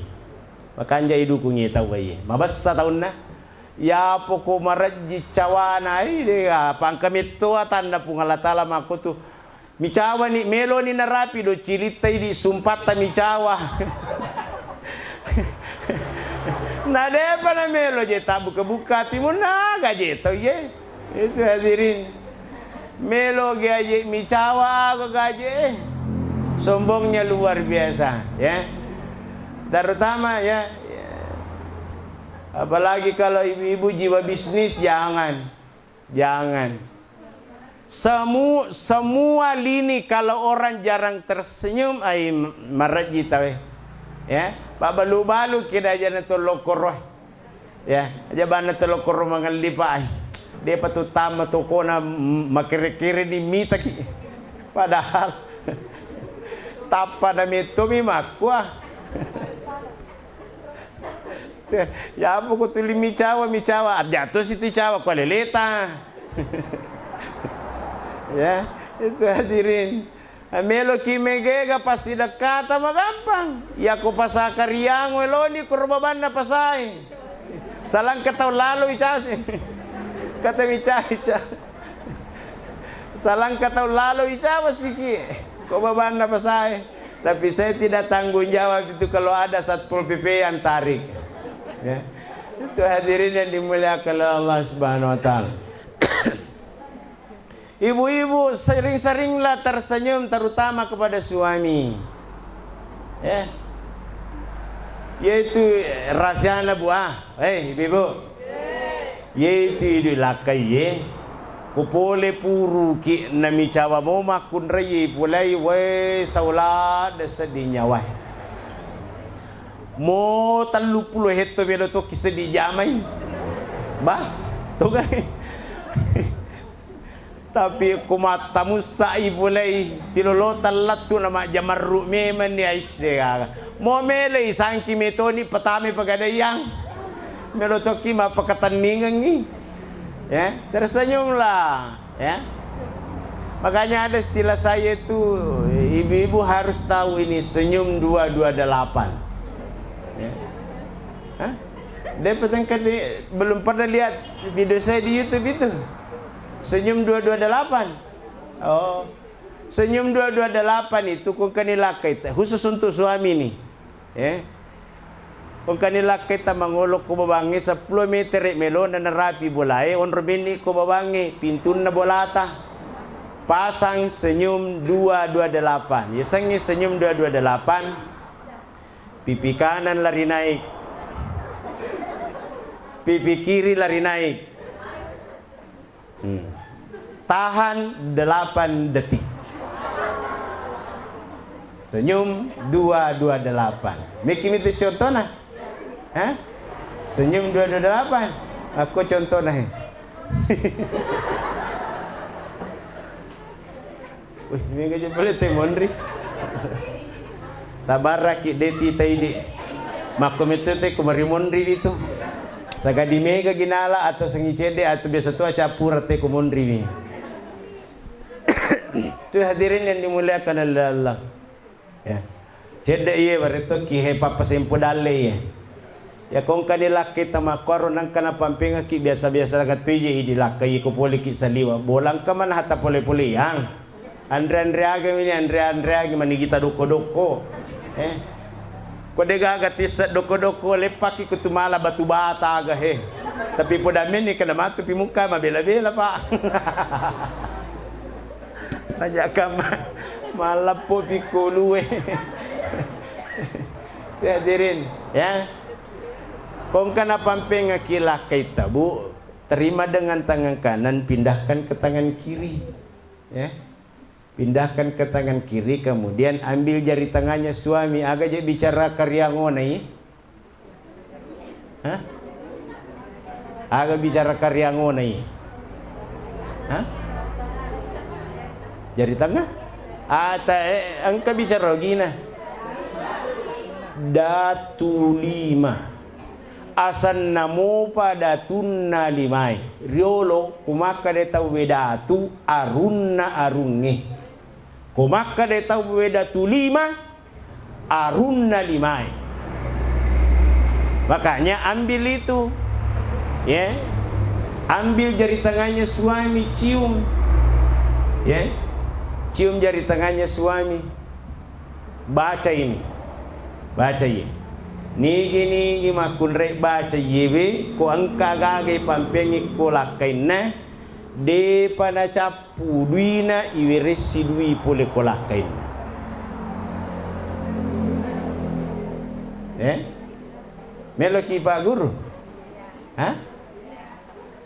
Makanja idukungi tauwe. Mabessa taunna. Ya poko marejji cawana ai de pangka metto atanna Puang Allah Taala makkutu. Micawani, meloni narapi do cilitta idi sumpatta micawa. Na depa na melo je tabbuka-buka timunna gaje tau ye. Itu hadirin. Melo gaje micawa ko gaje. Sombongnya luar biasa, ya. Terutama ya. Apalagi kalau ibu-ibu jiwa bisnis, jangan. Jangan. Semu-, semua lini kalau orang jarang tersenyum, ai m-, marejji tauwe. Ya, pabbalu-balu kida aja na tolokoro. Ya, aja banna tolokoro mangelli pa ai. Depa tu tama tokona m-, makere-kere ni mitaki. Padahal tappa na metto mi makkua. Ya apa ko tuli micawa, micawa. Ada tu situ cawa ko leleta. Ya, itu hadirin. Melo ki megega pasti dekkata magampang. Ya ko pasaka riango eloni ko robabanna pasai. Salangka tau lalo icawa. Kata micawa, icawa. Salangka tau lalo icawa siki. Ko babanna pasai. Tapi saya tidak tanggung jawab itu kalau ada Satpol P P yang tarik. Ya. Itu hadirin yang dimuliakan oleh Allah Subhanahu wa Ta'ala. Ibu-ibu, sering-seringlah tersenyum, terutama kepada suami. Ya. Yaitu rahasiana, Bu, ah. Eh, ibu-ibu. Yaitu idu lakkai ye. Ko pole puruki namicawa mo makkunrai pulai, we, saula de seddi nyawa. Mo tellu pulo hetto melo tokki seddi jamai. Bah, togai. Tapi ko mattamussai pulai silolota lettu na majjamarru memang ni ais de gaga. Mo melei sangki metoni patame pegadaiang. Melo tokki mappakatenningengi. Ya, tersenyumlah, ya. Makanya ada istilah saya itu, ibu-ibu harus tahu ini senyum dua dua delapan. Ya. Hah? Dia petengkati, belum pernah lihat video saya di YouTube itu. Senyum dua dua delapan. Oh. Senyum dua dua delapan itu kongkani lakkai, khusus untuk suami nih. Ya. Kongkani lakkai ta mangolo ko babangnge seppulo meter melona narapi bolae, onro benni ko babangnge pintunna bolata. Pasang senyum dua dua delapan. Yasengnge senyum dua dua delapan. Pipi kanan lari naik. Pipi kiri lari naik. Hmm. Tahan delapan detik. Senyum dua dua delapan. Meki mitu contohna. Hah? Senyum dua dua delapan. Aku contohna, he. Wih, mega je pale te monri. Sabaraki de tita idi. Makko metto te ko mari monri itu. Sagadi mega ginala atau sengi cedde atau biasa tua cappura te ko monri ni. Tu hadirin yang dimuliakan oleh Allah. Ya. Cedde iye baretto ki he pappasempo dalle iye. Ya kongkani lakkai ta makkuaro nangka napampengaki biasa-biasa gattu ije idi lakkai ko poleki saliwa. Bolangka mana hatta pole-pole yang. Anre-anre aga mini anre-anre aga mani kita dokko-dokko. Eh. Ko de gaga tisse dokko-dokko leppaki kutu mala batu bata aga he. Tapi poda meni kena matu pi mukka mabela-bela, Pak. Aja kama malappo pikkolue. Ya, hadirin, ya. Kongkana pampengaki lakkai tabu, terima dengan tangan kanan, pindahkan ke tangan kiri. Ya. Pindahkan ke tangan kiri, kemudian ambil jari tengahnya suami. Aga je bicara kariangona i? Hah? Aga bicara kariangona i? Hah? Jari tengah? Ata, eh, engka bicara ogina. Datu lima. Asanna mopa datunna limae. Riolo, ko makkeda tauwe datu, arunna arungnge. Ko makkeda tauwe datu lima, arunna limae. Makanya ambil itu. Ya. Ambil jari tengahnya suami, cium. Ya. Cium jari tengahnya suami. Baca ini. Baca iye. Nigi-nigi makkunrai baca iyewe, ko engka gaga ipampengi ko lakkainna, depa nacappu duina iweressi dui pole ko lakkainna. Eh? Meloki Pak Guru? Hah?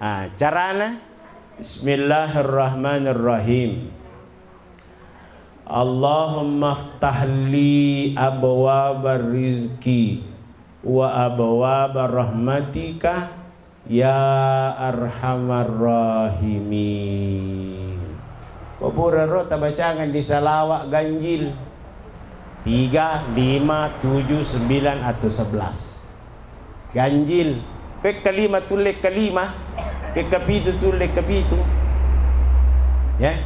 Ah, carana? Bismillahirrahmanirrahim. Allahumma ftah li abwaba rizki wa abwaba rahmatika ya arhamar rahimin. Ko pura ro tabacangan di salawat ganjil tiga, lima, tujuh, sembilan, atau sebelas. Ganjil. Pekka lima tulle kelima, pekka pitu tulle kepitu. Ya.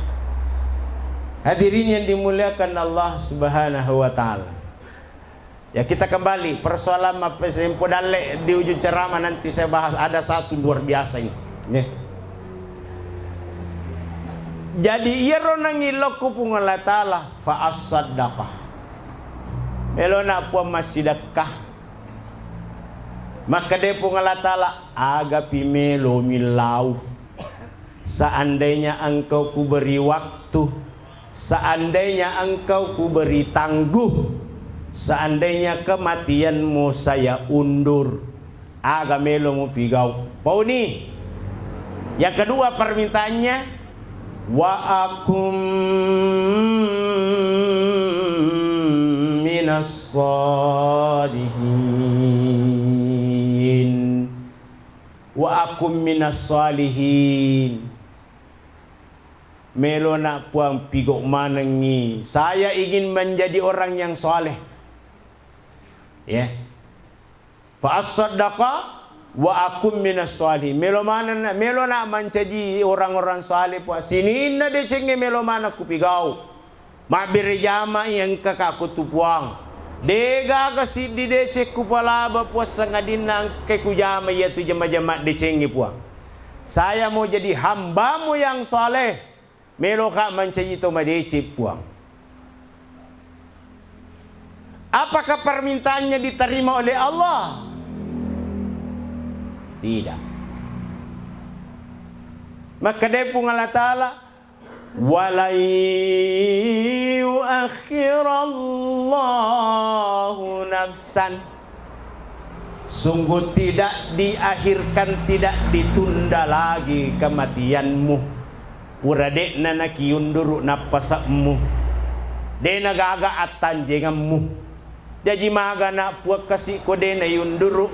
Hadirin yang dimuliakan Allah Subhanahu wa Ta'ala. Ya, kita kembali persoalan mappesempo dalle di ujung ceramah nanti saya bahas, ada satu luar biasa ini. Ya. Jadi iyaro nangillokku Puang Allah Ta'ala fa as-saddaqah. Melona Puang massidekka. Makkeda Puang Allah Ta'ala, agapi melo millau. Seandainya engkau kuberi waktu, seandainya engkau kuberi tangguh, seandainya kematianmu saya undur, aga melo mupigau. Pauni. Yang kedua permintaannya, wa akum minas salihin. Wa akum minas salihin. Melona Puang pigau manengngi. Saya ingin menjadi orang yang saleh. Ya. Fa as-saddaqa wa akum minas salihin. Melo manenna, melona mancaji orang-orang saleh, Puang. Sininna decengnge melo maneng kupigau. Mabbere jamai engka ka kutu Puang. Degaga siddi deceng kupalaba, Puang, sangadinna engkai kujama iyatu jama-jama decengnge, Puang. Saya mau jadi hambamu yang saleh, meloka mancaji to madeceng, Puang. Apakah permintaannya diterima oleh Allah? Tidak. Makkeda Puang Allah Ta'ala, "Walan yuakhirallahu nafsan." Sungguh tidak diakhirkan, tidak ditunda lagi kematianmu. Pura de'na nakiunduru nappase'mu, de'na gaga attanjengemmu. Jaji magana Puang kasi ko de'na iunduru,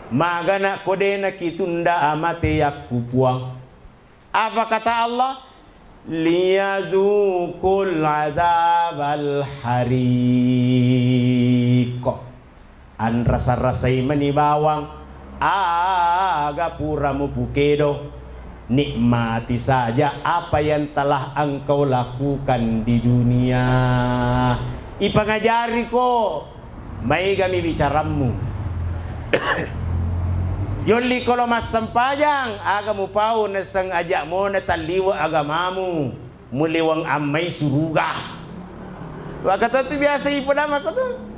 magana ko de'na kitunda amateakku, Puang. Apa kata Allah? "Liyadzuqul adzabal hariq." Anrasa-rasai mani bawang aga pura mupukedo. Nikmati saja apa yang telah engkau lakukan di dunia. Ipangajari ko, maegami bicarammu. Yolli ko lo massempajang, aga mupau naseng ajak mona talliwe agamamu. Muliweng ammai suruga. Wakatu tu biasa ipodang makkutu.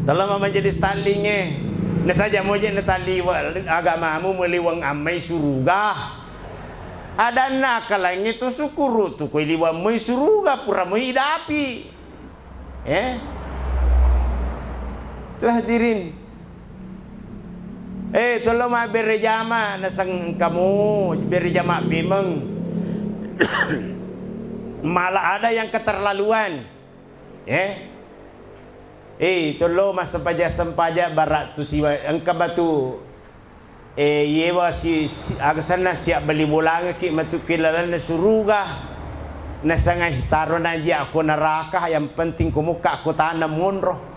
Tolong majelis tallingnge. Nasaja moje natalliwe agamamu muliweng ammai suruga. Adanna akalangnge tu sukuru tu koi liweng moi suruga pura moi idapi. Eh? Tu hadirin. Eh, tollo mabbere jama, naseng engkamu bere jama pemeng. Malah ada yang keterlaluan. Eh? Eh, tollo massempajang-sempajang bara tu siwa engka batu. Eh, yewa si, si, aga senna siabbali bolangekki matu ke lalenna suruga. Nasengai taro naji ako neraka, yang penting ko mukka ko taneng monro.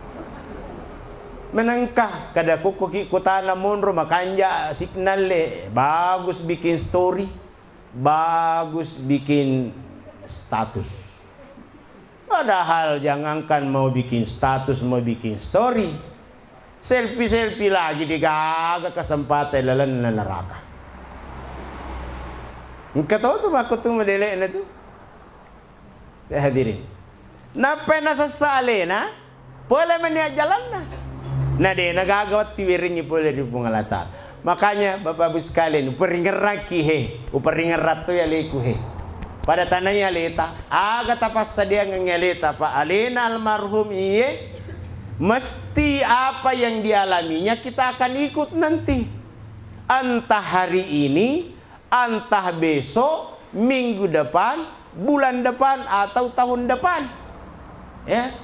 Menengka kada kokkoki kotana monro makanja signal le, bagus bikin story, bagus bikin status. Padahal jangankan mau bikin status, mau bikin story, selfie-selfie lagi degaga kesempatan lalenna neraka. Engka to tu makko tu madelekna tu. Ya hadirin. Nappai nasessa alena, pole meni ajjalanna. Na de nagaga wettu werengngi pole ri Puang Allah Ta'ala. Makanya Bapak Ibu sekalian, uperingerraki he, uperingerratto aleku he. Pada tanai aleta, aga tapassadiangengngi aleta, Pak, alena almarhum iye, mesti apa yang dialaminya kita akan ikut nanti. Entah hari ini, entah besok, minggu depan, bulan depan, atau tahun depan. Ya.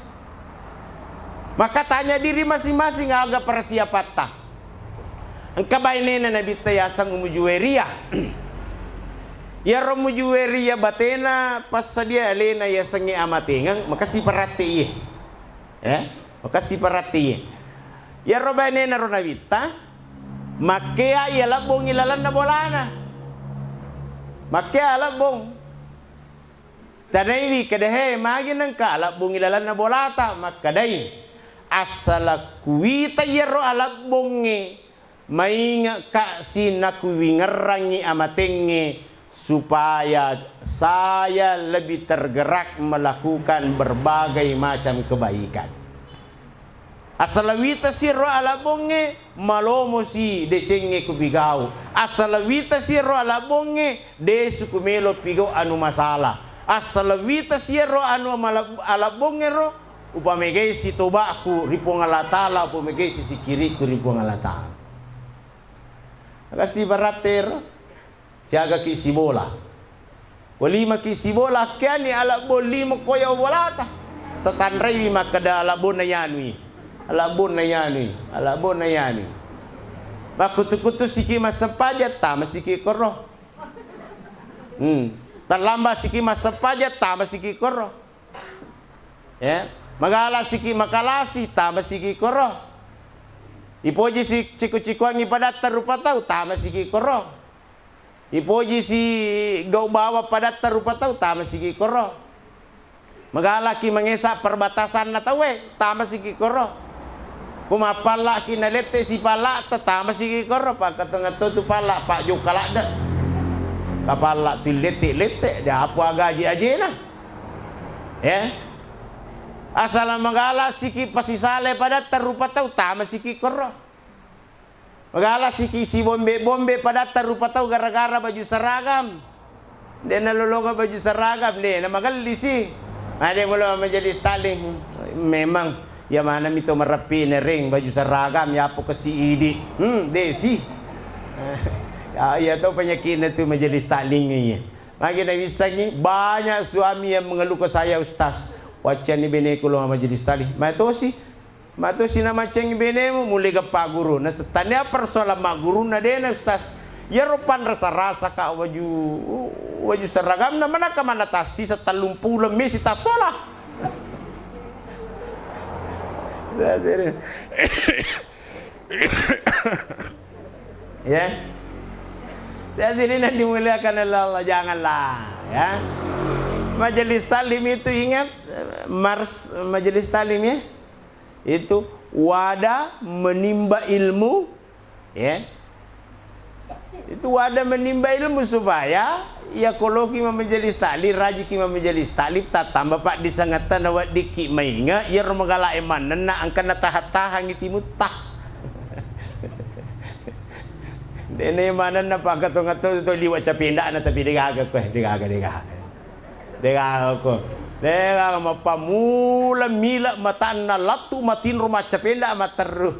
Maka tanya diri masing-masing, aga persiapatta. Engka bainena Nabitta yaseng Ummu Juwairiyah. Iyaro Ummu Juwairiyah batena passadia alena yasengnge amatengeng, makasi paratteie. Eh, makasi paratteie. Iyaro bainena ro Nabitta, makkea iya lebbongngi lalenna bolana. Makkea lebbong. Tanaiwi kada, he, magi nengka alebbongngi lalenna bolata? Makkedai, assala kuwita iyaro alebbongnge, mainge'ka si nakuwingerrangngi amatengnge supaya saya lebih tergerak melakukan berbagai macam kebaikan. Assalawita siro alabbongnge, malomo si decengnge kupigau. Assalawita siro alabbongnge, desu kumelo pigau anu masalah. Assalawita siro anu malab-, alabbongngero, upamegai si toba'ku ri Puang Allah Ta'ala, upamegai si sikiri'ku ri Puang Allah Ta'ala. Aga sibarattero. Siagaki sibola. Ko limaki sibola, akkeani alabbong lima koyo bolata. Tatanraiwi makkeda alabbonna yanui. Alabbonna yanui. Alabbonna yanui. Makkutu-kutu siki massempajang, tama siki koro. Hmm. Tallamba siki massempajang, tama siki koro. Ya, magala siki makalasi, tama siki koro. Ipoji si ciku-cikuangi padatta rupa tau, tama siki koro. Ipoji si gau bawa padatta rupa tau, tama siki koro. Magalaki mangesa perbatasanna tauwe, tamasiki koro. Ko mappallaki nalette sipalla, tamasiki koro, pakkatongatto tu palla, pajokka ladde. Kapalla tu lette-lette, de apa gaji ajena. Ya. Asal magala siki pasisale padatta rupa tau, tamasiki koro. Magala siki sibombe-bombe padatta rupa tau gara-gara baju seragam. De nalolonga baju seragam, de na magelli si. Ade mulo majelis taklim. Memang, ya mana mito mereppi nereng baju seragam, ya apa kesi idi. Hmm, de si. Ya, ya tau penyakitnya tu majelis taklim ini. Magi na wissangi, banyak suami yang mengeluh ke saya, "Ustaz, waccianni beneku lo majelis taklim." Matosi, matosi namaccengi benemu, mulai geppa guru. Nah, tania persoalan maggurunna dena, Ustaz. Yaro panrasa-rasa ka waju, waju seragamna, manaka mana tassi setallung pulo mesi tatola. Ya. Hadirin yang dimuliakan oleh Allah, janganlah, ya. Majelis taklim itu ingat, eh, mars-, majelis taklim, ya. Itu wadah menimba ilmu, ya. Itu wadah menimba ilmu supaya ya koloki mamajelis taklim, rajiki mamajelis taklim, tattamba paddisengetta naweddikki mainge, iyaro magala e manenna engka nataha-tahangi timutta. Dene manenna pakatonga-tonga to liwa capendana, tapi degaga ko, degaga, degaga. Degaga ko. Degaga mappamula mila matanna lattu matinro maccapenda matterru.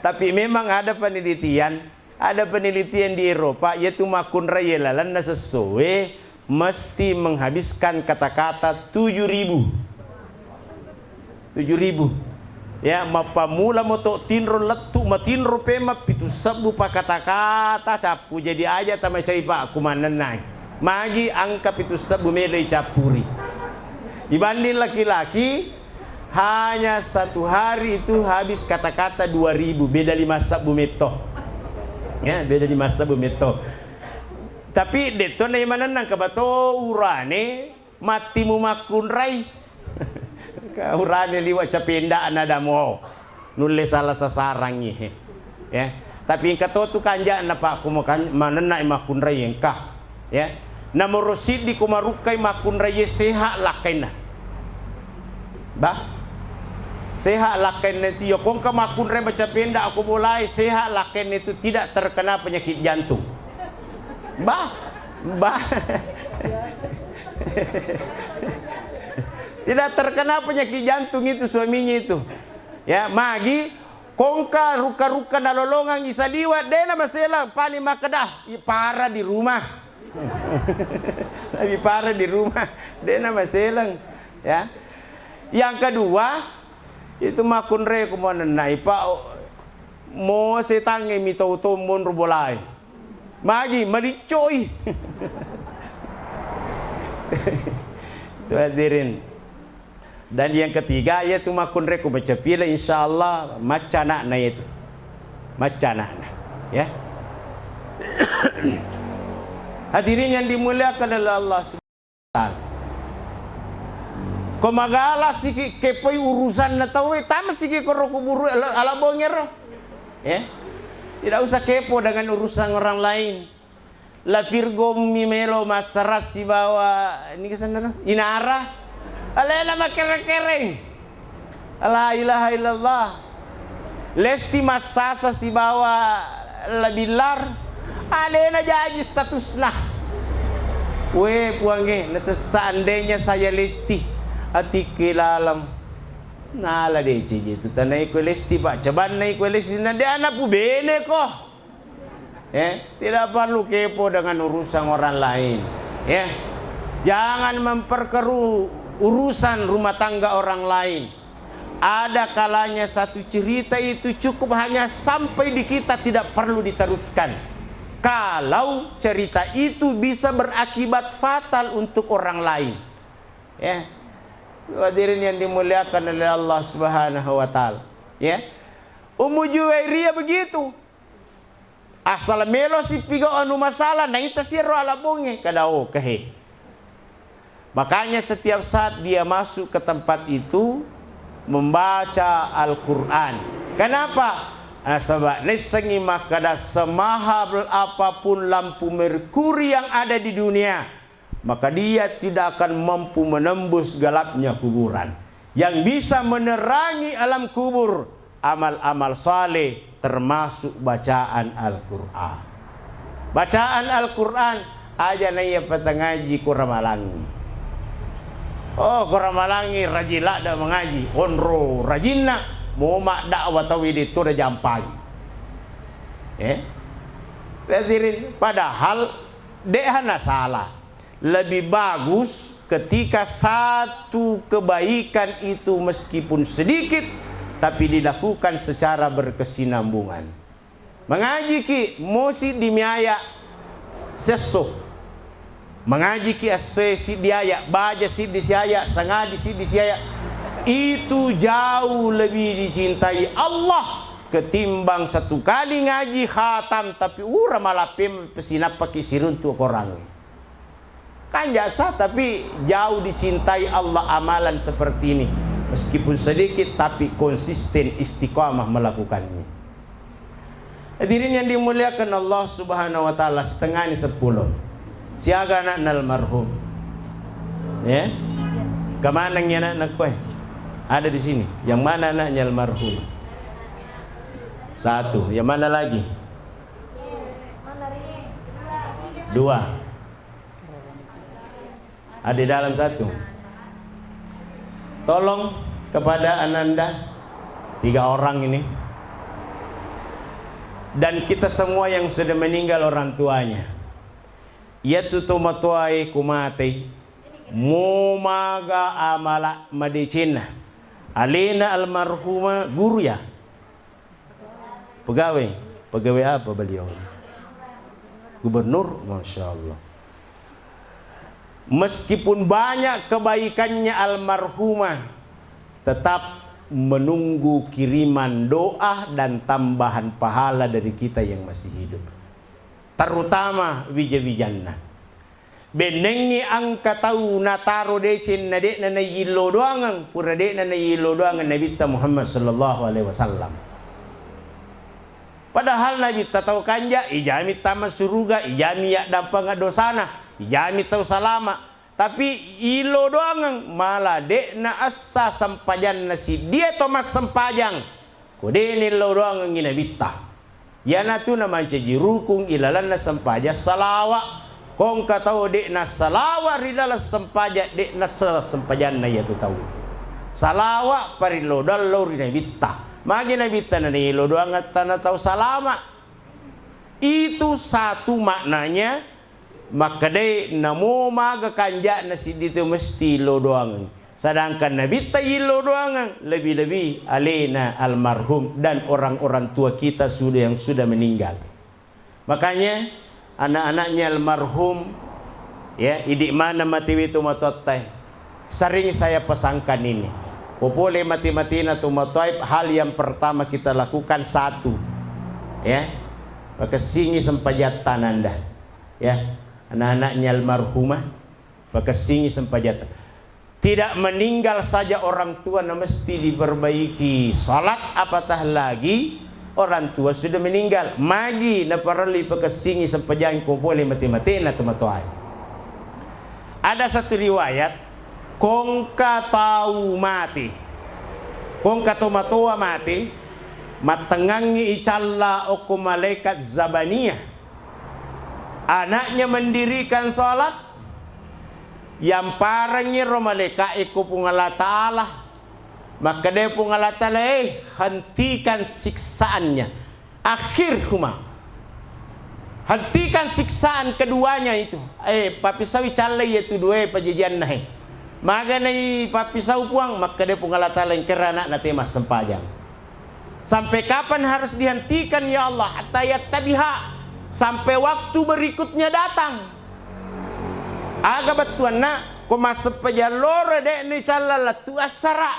Tapi memang ada penelitian, ada penelitian di Eropa, yaitu makkunrai lalenna sessoe mesti menghabiskan kata-kata tujuh ribu. Tujuh ribu. Ya, mappamula moto tinro lettu matinro pema pitu sebbu pakata-kata cappu jadi aja tamacai pa kumanennai. Magi angka pitu sebbu meloi cappuri. Dibanding laki-laki, hanya satu hari itu habis kata-kata dua ribu, beda lima sebbu metto. Ya, beda lima sebbu metto. Tapi detto nai manennang kebato urane, matti mumakkunrai. Ka urane liwa capendana damo. Nulle salah sasarangngi. Ya. Tapi engka to tu kanja'na, Pak, ko makan-, manennai makkunrai engka. Ya. Nomoro siddi ko marukkai makkunrai sehat lakkainna. Bah. Sehat lakkainna itu ya, ko engka makkunrai macapenda ko bolai, sehat lakkainna itu tidak terkena penyakit jantung. Bah. Bah. Tidak terkena penyakit jantung itu suaminya itu. Ya, magi ko engka rukka-rukka nalolongang isaliwa, dena maselang, paling makkeda, "I, para di rumah." Lebih para di rumah, dena maselang. Ya. Yang kedua, itu makkunrai ko manennai, Pak, mo setangnge mi tau-tau monro bolai. Magi maliccoi. Itu hadirin. Dan yang ketiga, yaitu makkunrai ko macapila, insyaallah macca anakna itu. Macca anakna, ya. Hadirin yang dimuliakan oleh Allah Subhanahu wa Ta'ala. Ko magala siki kepoi urusanna tauwe, tama siki koro kuburu ala, ala bongero. Ya. Tidak usah kepo dengan urusan orang lain. La Virgo mi melo massarang sibawa, ini kesanna, Inara. Alena makereng-kereng. La ilaha illallah. Lesti massasa sibawa La Billar. Alena jaji statusna. We Puangnge, nasessa andainya saya Lesti, atikku laleng. Nala deceng itu tanai ko Lesti, Pak. Cabanna iko Lesti, na de ana pubene ko. Eh, tidak perlu kepo dengan urusan orang lain. Ya. Jangan memperkeruh urusan rumah tangga orang lain. Ada kalanya satu cerita itu cukup hanya sampai di kita, tidak perlu diteruskan. Kalau cerita itu bisa berakibat fatal untuk orang lain. Ya. Hadirin yang dimuliakan oleh Allah Subhanahu wa Ta'ala. Ya. Ummu Juwairiyah begitu. Asal melo si pigau anu masalah, naita siro ala bonge, kada oka he. Makanya setiap saat dia masuk ke tempat itu membaca Al-Quran. Kenapa? Nasaba naissengngi makkeda semahal apapun lampu merkuri yang ada di dunia, maka dia tidak akan mampu menembus gelapnya kuburan. Yang bisa menerangi alam kubur, amal-amal saleh, termasuk bacaan Al-Quran. Bacaan Al-Quran, aja naiya patangaji ko ramalangi. Oh, ko ramalangi rajin ladda mangaji, onro rajinna, mo maddakwah tau de to da jampai. Eh? Hadirin, padahal de hana salah. Lebih bagus ketika satu kebaikan itu meskipun sedikit, tapi dilakukan secara berkesinambungan. Mangajiki mosi di miaya sesso. Mangajiki essoe siddi aya, baja siddi siaya, sangadi siddi siaya. Itu jauh lebih dicintai Allah ketimbang satu kali ngaji khatam tapi ura malape pesinappaki siruntu korang. Kan jasa, tapi jauh dicintai Allah amalan seperti ini. Meskipun sedikit, tapi konsisten istiqamah melakukannya. Hadirin yang dimuliakan Allah Subhanahu wa Ta'ala, setengah ini sepuluh. Siaga anakna almarhum? Ya? Kemana anakna kue? Ada di sini. Yang mana anaknya almarhum? Satu. Yang mana lagi? Dua. Ada di dalam satu. Tolong kepada ananda, tiga orang ini, dan kita semua yang sudah meninggal orang tuanya. Iyatu tomatoae ku matei, mo maga amala madecenna. Alena almarhumah guru ya? Pegawai? Pegawai apa beliau? Gubernur? Masya Allah. Meskipun banyak kebaikannya almarhumah, tetap menunggu kiriman doa dan tambahan pahala dari kita yang masih hidup. Terutama wija-wijanna. Bennengngi engka tau nataro deceng na de'na naillo doangeng, pura de'na naillo doangeng Nabitta Muhammad sallallahu alaihi wasallam. Padahal Nabitta tau kanja, ijami tama suruga, ijami yaddampengeng dosana, ijami tau salama. Tapi illo doangeng, mala de'na essa sempajanna siddie to massempajang. Ko de' nillau doangengngi Nabitta. Iyanatu namancaji rukung ilalenna sempajang salawa. Ko engka tau de' nassalawa ri laleng sempajang, de' nassala sempajanna iyatu tau. Salawa parillau doang lao ri Nabitta. Magi Nabitta nanillau doangeng tana tau salama. Itu satu maknanya. Makkedai namo maga kanja'na siddi tau mesti illo doangeng. Sedangkan Nabitta illo doangeng, lebih-lebih alena almarhum dan orang-orang tua kita sudah, yang sudah meninggal. Makanya anak-anaknya almarhum, ya, idi' maneng matiwi tu matoatta. Sering saya pesankan ini. Popole mati-matina tu matoae, hal yang pertama kita lakukan satu, ya, pakessingi sempajatta nanda. Ya, anak-anaknya almarhumah, pakessingi sempajatta. Tidak meninggal saja orang tua na mesti diperbaiki salat, apatah lagi orang tua sudah meninggal. Magi naparellu pakessingi sempajang ko pole mate-matena tomatoae. Ada satu riwayat, kongka tau mate, kongka tomatoa mate, mattengngangngi icalla okko malaikat Zabaniyah. Anaknya mendirikan salat, yamparengngi ro malaika'e ko Puang Allah Ta'ala. Makkeda Puang Allah Ta'ala, "Eh, hentikan siksaannya. Akhirhuma. Hentikan siksaan keduanya itu." Eh, pappisau icalla iyatu duae pajajianna, he. Maganai pappisau Puang, makkeda Puang Allah Ta'ala, engkara anakna te massempajang. Sampai kapan harus dihentikan, ya Allah? Hatta yattabiha, sampai waktu berikutnya datang. Aga bettuanna, ko massempajang loro de'na icalla lettu assara.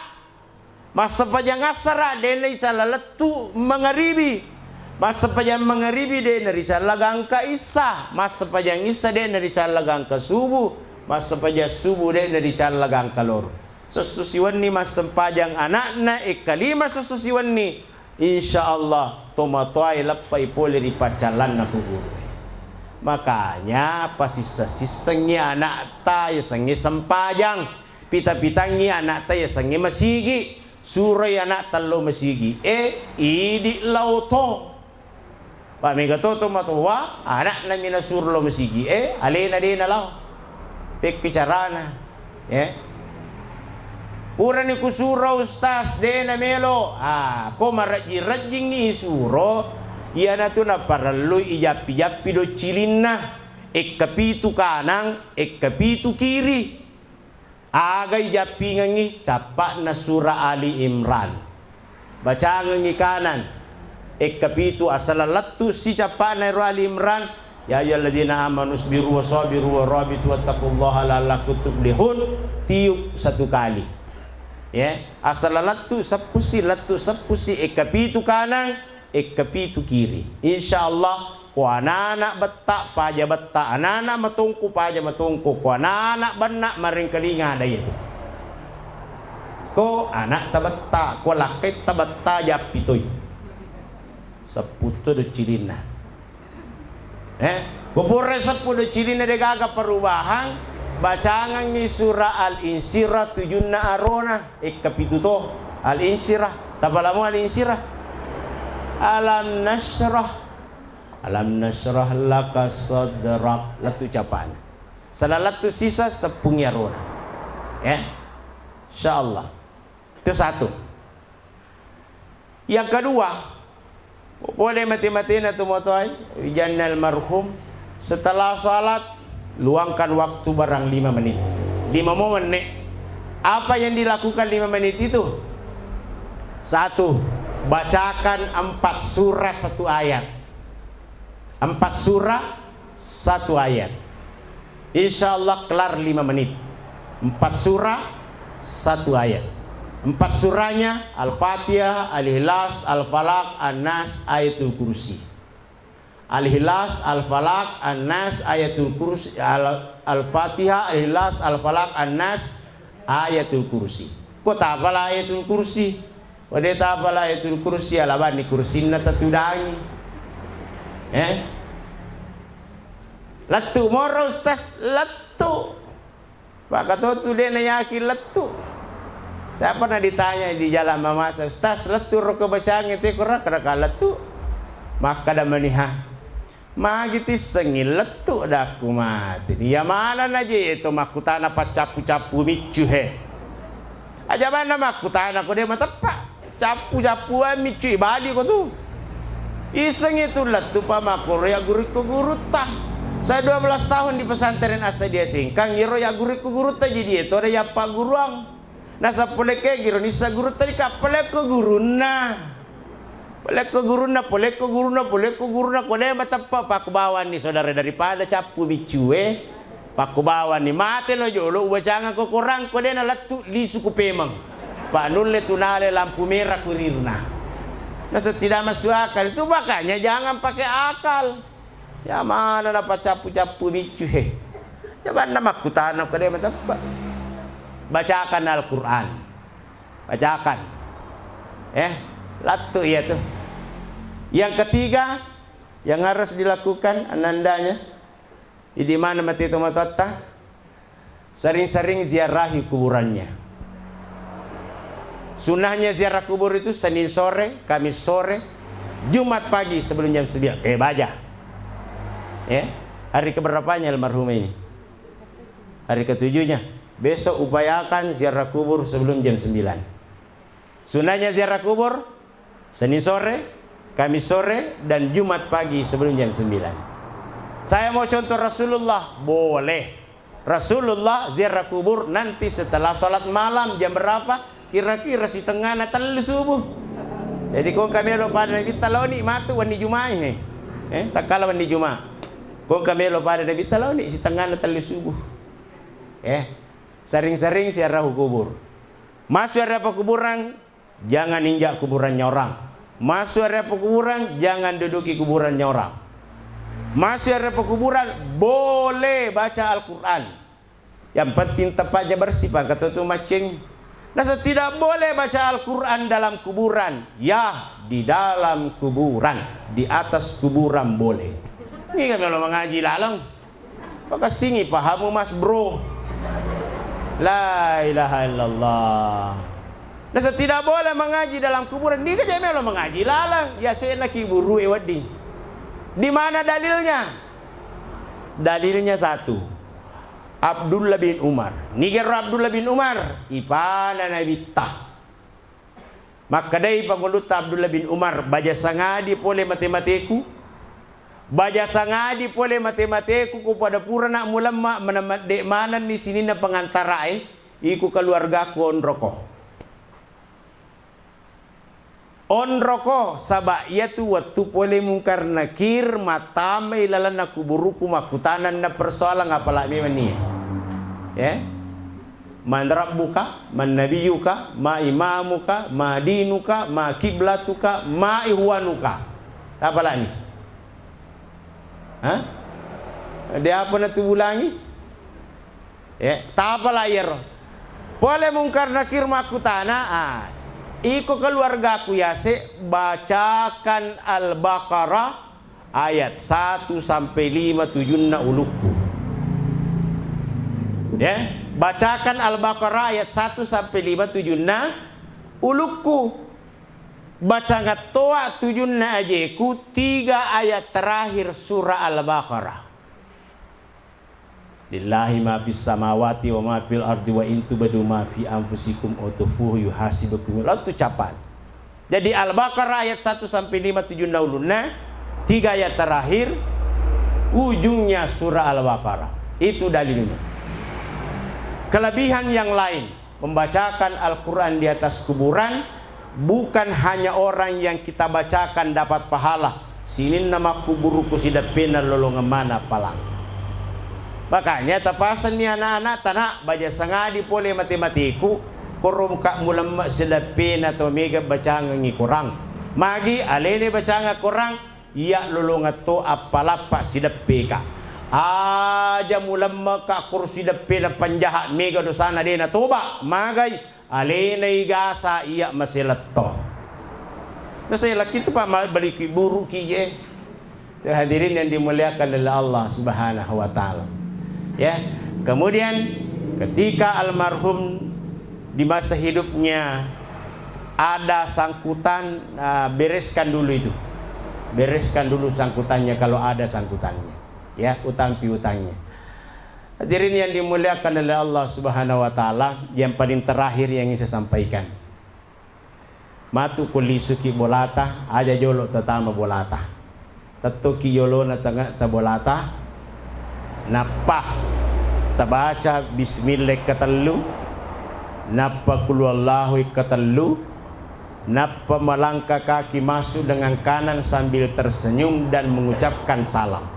Massempajang assara de'na icalla lettu mangaribi. Massempajang mangaribi de'na ricalla gangka issa. Massempajang issa de'na ricalla gangka subuh. Massempajang subuh de'na ricalla gangkaloro. Sessu siwenni massempajang ana'na, ekkalima sessu siwenni, insya Allah tomatoae leppai pole ri paccallanna kuburu. Makanya pasissa-sissengngi ana'ta yasengnge sempajang, pita-pitangngi ana'ta yasengnge masigi. Suroi ana'ta lao masigi e, idi lao to. Pa mega to tomatoa, ana'na mi nasuro lao masigi e, alena de nalao. Pekki carana. Eh. Purani kusuro ustaz, de namelo. Ah, ko marejjing-rejjingngi suro, iyanatu naparellui ijappi-jappi doccilinna, ekkapitu kanang, ekkapitu kiri. Aga ijappingengngi? Cappa'na sura Ali Imran. Bacangengngi kanang, ekkapitu, asala lettu si cappa'na ero Ali Imran, ya ayyuhalladzina amanu isbiru wa sabiru wa rabitu wattaqullaha la'allakum tuflihun, tiup satu kali. Ya, asala lettu seppusi, lettu seppusi, ekkapitu kanang, ekkapitu kiri. Insya Allah, ko anana betta, paja betta, anana matongko, paja matongko, ko anana benna, marengkalinga ada itu. Ko anak tabetta, ko lakkai tabetta, jappi toi. Sepputto do cilinna. Eh, ko pura seppu do cilinna de gaga perubahan, bacangangngi surah Al-Insyirah tujunna arona, ekkapitu to Al-Insyirah, tapalamo Al-Insyirah. Alam nasyrah. Alam nasyrah laka sadrak. Lettu capana. Sala lettu sisa seppungi arona. Ya. Insya Allah. Itu satu. Yang kedua, boleh mati-mati na tu motoai, wijanna almarhum. Setelah salat, luangkan waktu barang lima menit. Lima menit. Apa yang dilakukan lima menit itu? Satu, bacakan empat surah satu ayat. Empat surah satu ayat. Insya Allah kelar lima menit. Empat surah satu ayat. Empat surahnya Al-Fatihah, Al-Ikhlas, Al-Falaq, An-Nas, Ayatul Kursi. Al-Ikhlas, Al-Falaq, An-Nas, Ayatul Kursi, Al- Al-Fatihah, Al-Ikhlas, Al-Falaq, An-Nas, Ayatul Kursi. Ko tapala Ayatul Kursi? Ko de tapala Ayatul Kursi, alabanni kursinna tatudangi. Eh? Lettu moro Ustaz, lettu. Pakatotu de na yakin lettu. Siapa na ditanya di jalan mamasa, Ustaz, lettu roko bacangnge te kora kada lettu. Makkada maniha. Magi tissengngi lettu, dakku mati. Iya manenna je to makkutana paccappu-cappu miccu he. Aja manna makkutana ko de mateppa. Cappu-cappuang miccu ibadi ko tu. Iseng itu lettu pa makkoro ya gurukku gurutta. Saya dua belas tahun di pesantren Asadia Sengkang, iro ya gurukku gurutta jadi itu ada ya pagguruang. Nasappo lekke giro nissa gurutta di kappalekko gurunna. Palekko gurunna, palekko gurunna, palekko gurunna, ko de mateppa pakkubawanni saudara daripada cappu biccue. Pakkubawanni mate lo jolo ubacangako korang ko de nalettu lisu ku pemeng. Pa nulle tunale lampu merah kurirna. Nasa tidak masuk akal itu, makanya jangan pakai akal. Ya mana napacappu-cappu biccu he. Ya banna makkutana ko de mateppa. Bacakan Al-Quran. Bacakan. Eh, lattu iya tu. Yang ketiga yang harus dilakukan anandanya, di mana mati tomatoatta? Sering-sering ziarahi kuburannya. Sunnahnya ziarah kubur itu Senin sore, Kamis sore, Jumat pagi sebelum jam sembilan. Eh, baja. Ya. Hari keberapanya almarhumah ini? Hari ketujuhnya. Besok upayakan ziarah kubur sebelum jam sembilan. Sunnahnya ziarah kubur Senin sore, Kamis sore, dan Jumat pagi sebelum jam sembilan. Saya mau contoh Rasulullah, boleh. Rasulullah ziarah kubur nanti setelah salat malam jam berapa? Kira-kira sitengana tellu subuh. Jadi ko engka melo pada Nabitta laoni matu wenni Juma'i he. Eh, takkala wenni Juma. Ko engka melo pada Nabitta laoni sitengana tellu subuh. Eh, sering-sering ziarah kubur. Masuk area pekuburan, jangan injak kuburannya orang. Masuk area pekuburan, jangan duduki kuburannya orang. Masuk area pekuburan, boleh baca Al-Quran. Yang penting tempatnya bersih, Pak, kata tu maceng. Nasa tidak boleh baca Al-Quran dalam kuburan. Ya, di dalam kuburan, di atas kuburan boleh. Ini kan kalau mengaji lalang. Pakassingi pahamu, Mas Bro. La ilaha illallah. Nasa tidak boleh mengaji dalam kuburan. Ini kan melo mengaji lalang. Ya sena ki buru e wedding. Di mana dalilnya? Dalilnya satu. Abdullah bin Umar. Nigero Abdullah bin Umar, ipana Nabitta. Makkedai pangulutta Abdullah bin Umar, "Baja sangadi pole mate-mateku. Baja sangadi pole mate-mateku, ko pada purana mulemma, menemedde manenni sininna pengantarae, iko keluargaku onroko." Onroko, saba iyatu wettu pole Mungkar Nakir mattamai lalenna kuburuku, makkutananna persoalan, apala memang nia. Ya. "Man rabbuka, man nabiyuka, ma imamuka, ma dinuka, ma kiblatuka, ma ihwanuka." Apalani? Hah? De apa natubulangi? Eh, tapala iyaro. Pole Mungkar Nakir makkutana, ah, iko keluargaku yase, bacakan Al-Baqarah ayat satu sampai lima tujunna ulukku. Ya, bacakan Al-Baqarah ayat satu sampai lima tujunna ulukku. Bacangattoa tujunna ajeku tiga ayat terakhir surah Al-Baqarah. "Lillahi ma fis samawati wa ma fil ardi wa in tubdu ma fi anfusikum au tukhfuhu yuhasibukum." Lalu tu capan. Jadi Al-Baqarah ayat satu sampai lima tujunna ulunna, tiga ayat terakhir, ujungnya surah Al-Baqarah. Itu dalilnya. Kelebihan yang lain, membacakan Al-Quran di atas kuburan, bukan hanya orang yang kita bacakan dapat pahala, sininna makkuburuku sideppena lolongeng mana palang. Makanya tapasenni anak-anak tana baja sangadi pole mate-mateku, korongka mulemme sideppena to mega bacangengi korang. Magi alene bacanga korang, iya lolongeng to appalappa sideppeka. Aja mulemmeka koro sideppena penjahat mega dosana de natoba, magai. Alena igasa iya maseletto. Maselaki tu pa ma-, baliki buruki je. Ya, hadirin yang dimuliakan oleh Allah Subhanahu wa Ta'ala. Ya, kemudian ketika almarhum di masa hidupnya ada sangkutan, ah, bereskan dulu itu. Bereskan dulu sangkutannya kalau ada sangkutannya. Ya, utang piutangnya. Hadirin yang dimuliakan oleh Allah Subhanahu wa Ta'ala, yang paling terakhir yang ingin saya sampaikan. Matu ko lisuki bolata, aja jolo tatama bolata. Tettoki yolona tengetta bolata, nappa tabaca bismillah katellu, nappa qul huwallahu katellu, nappa melangkah kaki masuk dengan kanan sambil tersenyum dan mengucapkan salam.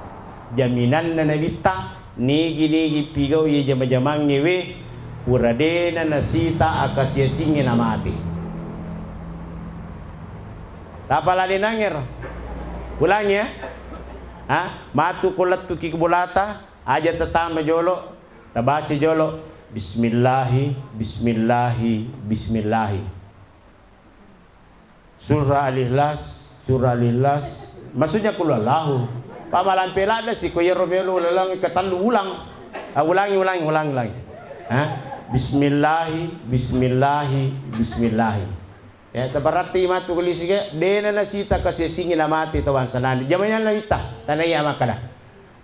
Jaminanna Nabitta, nigi-nigi pigau iye jama-jamangnge we, pura dena nasita akasiasingnge namate. Tapalali nangero. Ulangi ya. Ha? Matu ko lettuki ke bolata, aja tatama jolo, tabaca jolo, "Bismillahi, bismillahi, bismillahi." Surah Al-Ikhlas, surah Al-Ikhlas. Maksudnya qul huwallahu. Pamalampe ladde siko yero melo lalang ketellu ulang. Ah, ulangi, ulangi, ulangi, ulangi. Ha? Bismillahi, bismillahi, bismillahi. Ya, taparatti matu ko lisuki, dena nasita kasiasingnge namate tawang sanani. Jamanna Nabitta, tanaiya makkada.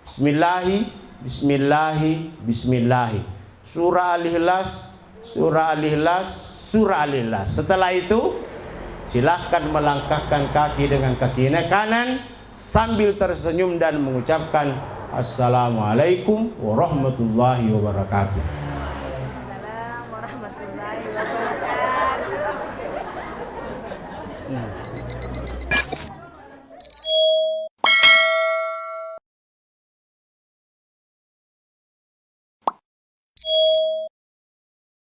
Bismillahi, bismillahi, bismillahi. Surah Al-Ikhlas, surah Al-Ikhlas, surah Al-Ikhlas. Setelah itu, silahkan melangkahkan kaki dengan kaki kanan sambil tersenyum dan mengucapkan, "Assalamualaikum warahmatullahi wabarakatuh."